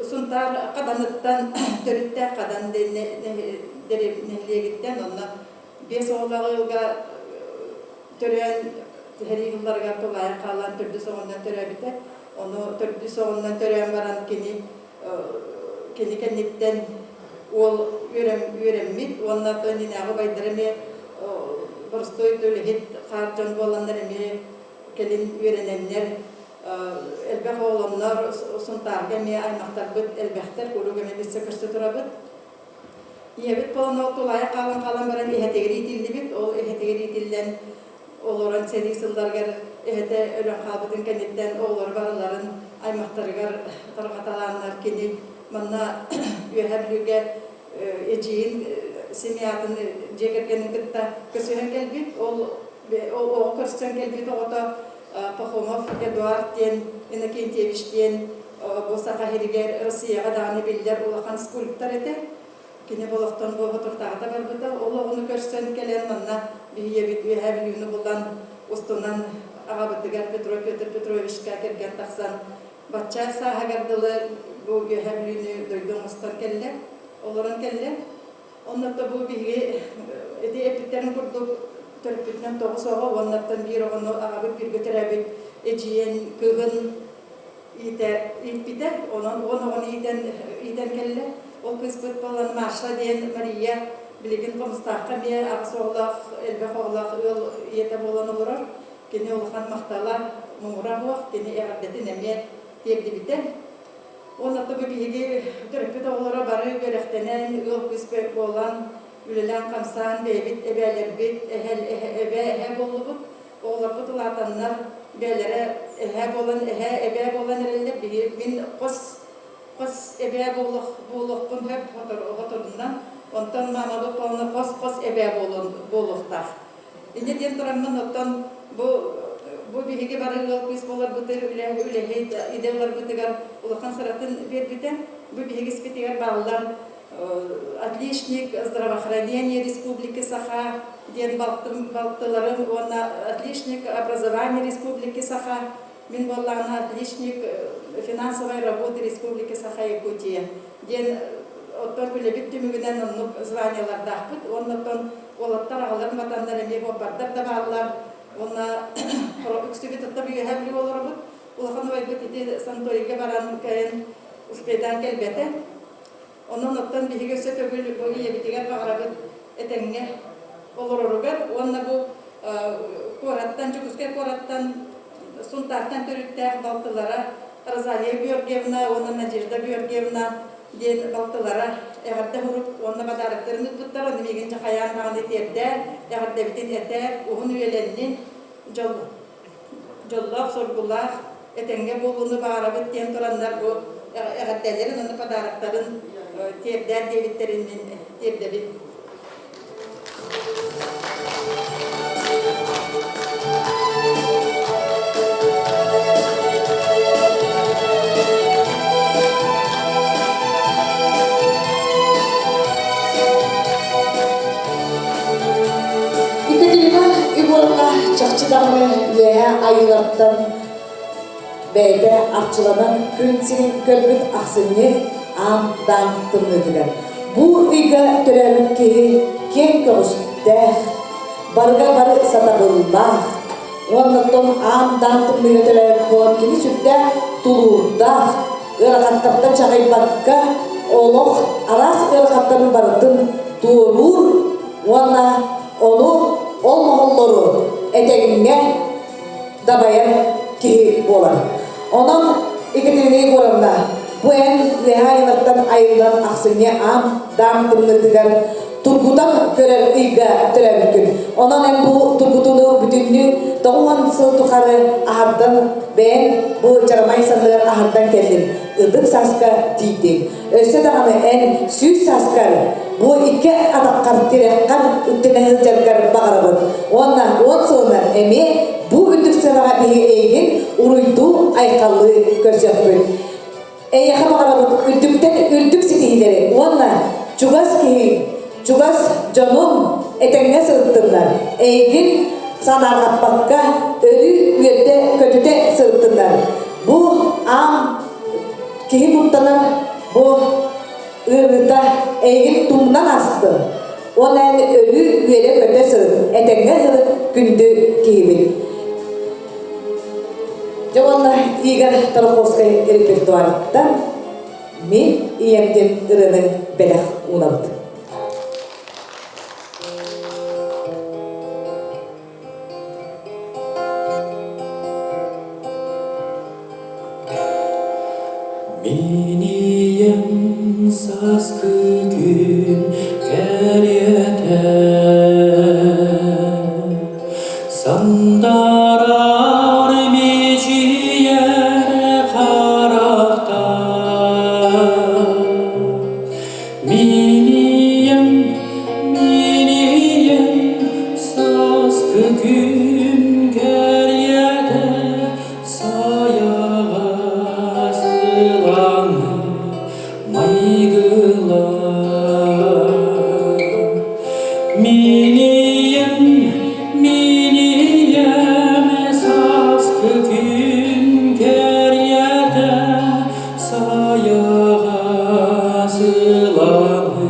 Сунтаар Хаданыттан төрүттээх Хадан нэһилиэгиттэн онно биэс оҕолоох ыалга төрөөн сэрии сылларыгар тулаайах хаалан төрдүс оҕоннон төрөөбүтэ. Ону төрдүс оҕоннон төрөөн баран кини кини кэнниттэн уол үөрэммит уонна иннинээҕи убайдара эмиэ боростуой үлэһит хаар дьон буоланнар эмиэ кэлин үөрэнэннэр элбэх оҕолоннор Сунтаарга эмиэ аймахтарбыт элбэхтэр куруук эмиэ билсэ көрсө турабыт. Ийэбит буолан ол тулаайах хаалан хаалан баран эһэтигэр иитиллибит. Ол эһэтигэр иитиллэн олорон сэрии сылларыгар эһэтэ өлөн хаалбытын кэнниттэн оҕолору барыларын аймахтарыгар тарҕаталааннар кини манна Үөһээ Бүлүүгэ эдьиийин семьятын дьиэ кэргэнин кытта көсүһэн кэлбит. Ол оҕо көрсөн кэлбит оҕото Пахомов Эдуард диэн Иннокентьевич диэн бу Саха сиригэр Россияҕа даҕаны биллэр улахан скульптор этэ. Кини болохтон бу ботуртаҕата барбыта. Ол оҕону көрсөн кэлэн манна биһиэбит Үөһээ Бүлүүнү булан устунан аҕабытыгар Петров Петр Петровичка кэргэн тахсан бачча сааһыгар дылы бу Үөһээ Бүлүүнү дойду оҥостон кэллэ, олорон кэллэ. Оннуттан бу биһиги ити эппиттэрин курдук төрөппүтүнэн тоҕус оҕо уоннаттан биир оҕону аҕабыт бииргэ төрөөбүт эдьиийин кыыһын иитэ ииппитэ. Онон уон оҕону иитэн иитэн кэллэ. Ол кыыспыт буолан Маша диэн Мария билигин Хомустаахха эмиэ аҕыс оҕолоох, элбэх оҕолоох ыал ийэтэ буолан олорор. Кини улахан махтала муҥура суох, кини эҕэрдэтин эмиэ тиэрдибитэ. Уонна бу биһиги төрөппүт оҕолоро бары үөрэхтэнэн, ыал күүс буолан, үлэлээн-хамсаан бэйэбит эбээлэрбит, эһэл, эбээ, эһээ буоллубут. Оҕолорбут улаатаннар бэйэлэрэ эһээ буолан, эһээ, эбээ буолан эрэллэр. Биһи мин хос хос эбээ буолуох буолуохпун сөп хоторунан. Онтон маамабыт буолан хос-хос эбээ буолуон буолуохтаах. Инньэ диэн тураммын оттон бу бу биһиги бары ыал кыыс буоларбытыгар үлэ үлэһит идэ ыларбытыгар улахан сыратын биэрбитэ. Бу биһиги испитигэр бааллар отличник здравоохранения Республики Саха диэн балтым балтыларым уонна отличник образования Республики Саха мин буоллаҕына отличник финансовой работы Республики Саха Якутия диэн оттон үлэбит түмүгүнэн оннук званиелардаахпыт уонна оттон уолаттар аҕаларын батаннар эмиэ буолбардар да бааллар уонна үксүбүт оттон үөһээ Бүлүү олоробут улахан убайбыт ити санаторийга баран кэлэн успейдаан кэлбэтэ онон оттон биһиги өссө төгүл бу ийэбитигэр баҕарабыт этэҥҥэ олороругар уонна бу куораттан Дьокуускай куораттан Сунтаартан төрүттээх балтылара Розалия Георгиевна уонна Надежда Георгиевна диэн балтылара эҕэрдэ сурук уонна бадаарыктарын ыыппыттар. Ону миигин дьахайаан даҕаны тиэрдээр, эҕэрдэбитин этээр, уһун үйэлэннин, дьол, дьоллоох-соргулаах, этэҥҥэ буолууну баҕарабыт диэн тураннар бу эҕэрдэлэрин уонна подароктарын тиэрдээр диэбиттэрин мин тиэрдэбин. Екатерина Егоровна чахчы даҕаны үөһэ айыылартан бэйэтэ арчыланан күн сирин көрбүт ахсынньы аам-даам тымныытыгар. Бу ыйга төрөөбүт киһи киэҥ көҕүстээх, барыга бары сатабыллаах, уонна оттон аам-даам тымныыга төрөөбүт буолан кини сүрдээх тулуурдаах, ыарахаттартан чаҕыйбакка олох араас ыарахаттарын барытын туоруур уонна ону ол моһоллору этэҥҥэ дабайар киһи буолар. Онон Екатерина Егоровна, бу эн үөһээ айылартан айыллан ахсынньы аам-даам тымныытыгар Тургутан көрөр ыйга төрөөбүккүн. Онон эн бу тургутууну бүтүннүү 90 сыл тухары аһардан бэйэҥ бу дьарамай санныгар аһардан кэллин, ытык сааска тиийдиҥ. Өссө даҕаны эн 100 сааскар бу икки атаххар тирэххэр үктэнэ сылдьаргар баҕарабын. Уонна 10 сылынан эмиэ бу үрдүк сыанаҕа биһиги эйигин уруйдуу-айхаллыы көрсүөхпүт. Эйиэхэ баҕарабыт үрдүктэн үрдүк ситиһиилэри уонна чугас киһи, чугас дьонуҥ этэҥҥэ сырыттыннар, эйигин санаарҕаппакка өрүү үөрдэ-көтүтэ сырыттыннар. Бу аан киһи куттанар бу ыарыыта эйигин тумнан астын. Уонна эн өлүү үөрэ-көтө сырыт, этэҥҥэ сырыт күндү киһибит. Дьэ уонна Игорь Тарковскай репертуарыттан Мин ийэм диэн ырыаны бэлэх уунабыт. Мин ийэм сааскы күн кэриэтэ Сандарар мичийэр харахтар Мин ийэм, мин ийэм сааскы күн кэриэтэ Сайаҕас ылаҥы майгылар Мин ийэм, мин ийэм сааскы күн кэриэтэ Сайаҕас ылаҥы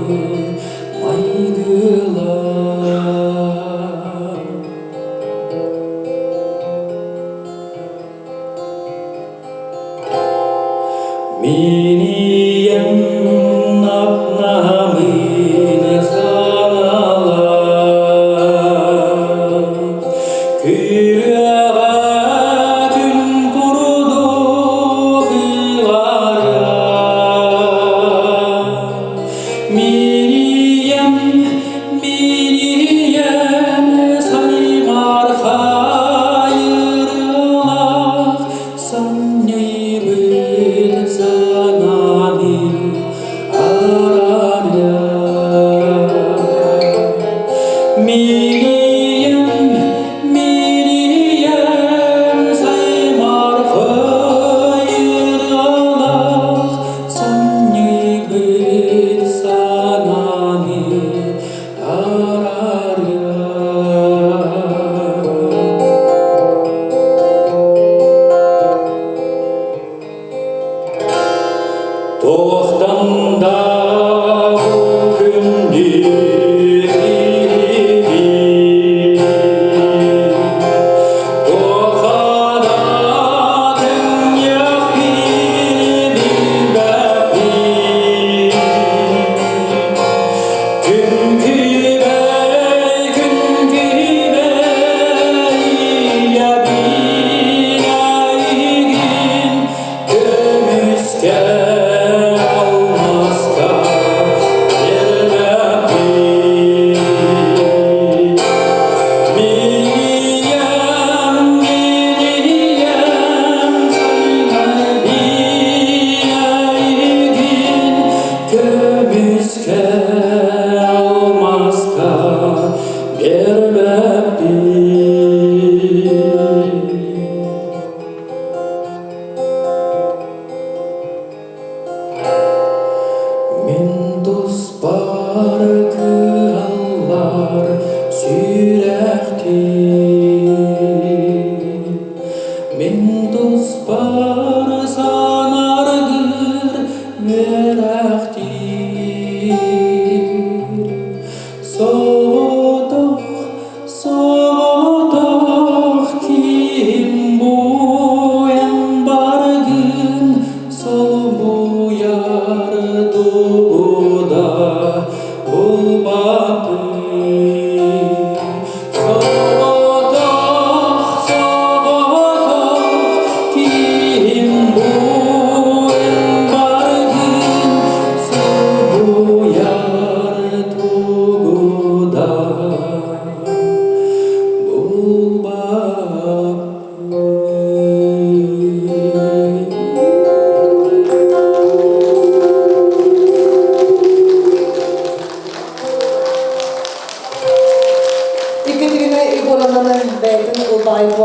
майгылар. Мин ийэм нап-намыын санаалаах, күрүөҕэ күн курдук ылара. Мин ийэм, мин ийэм саймархай ырыалаах Санньыйбыт санааны араарыа. Мин ийэм, мин ийэм.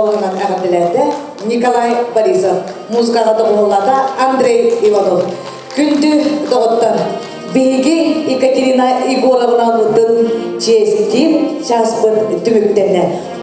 куолаһынан эҕэрдэлээтэ Николай Борисов, музыкаҕа доҕуһуоллаата Андрей Иванов. Күндү доҕоттор, биһиги Екатерина Егоровнабытын чиэстиир чааспыт түмүктэннэ.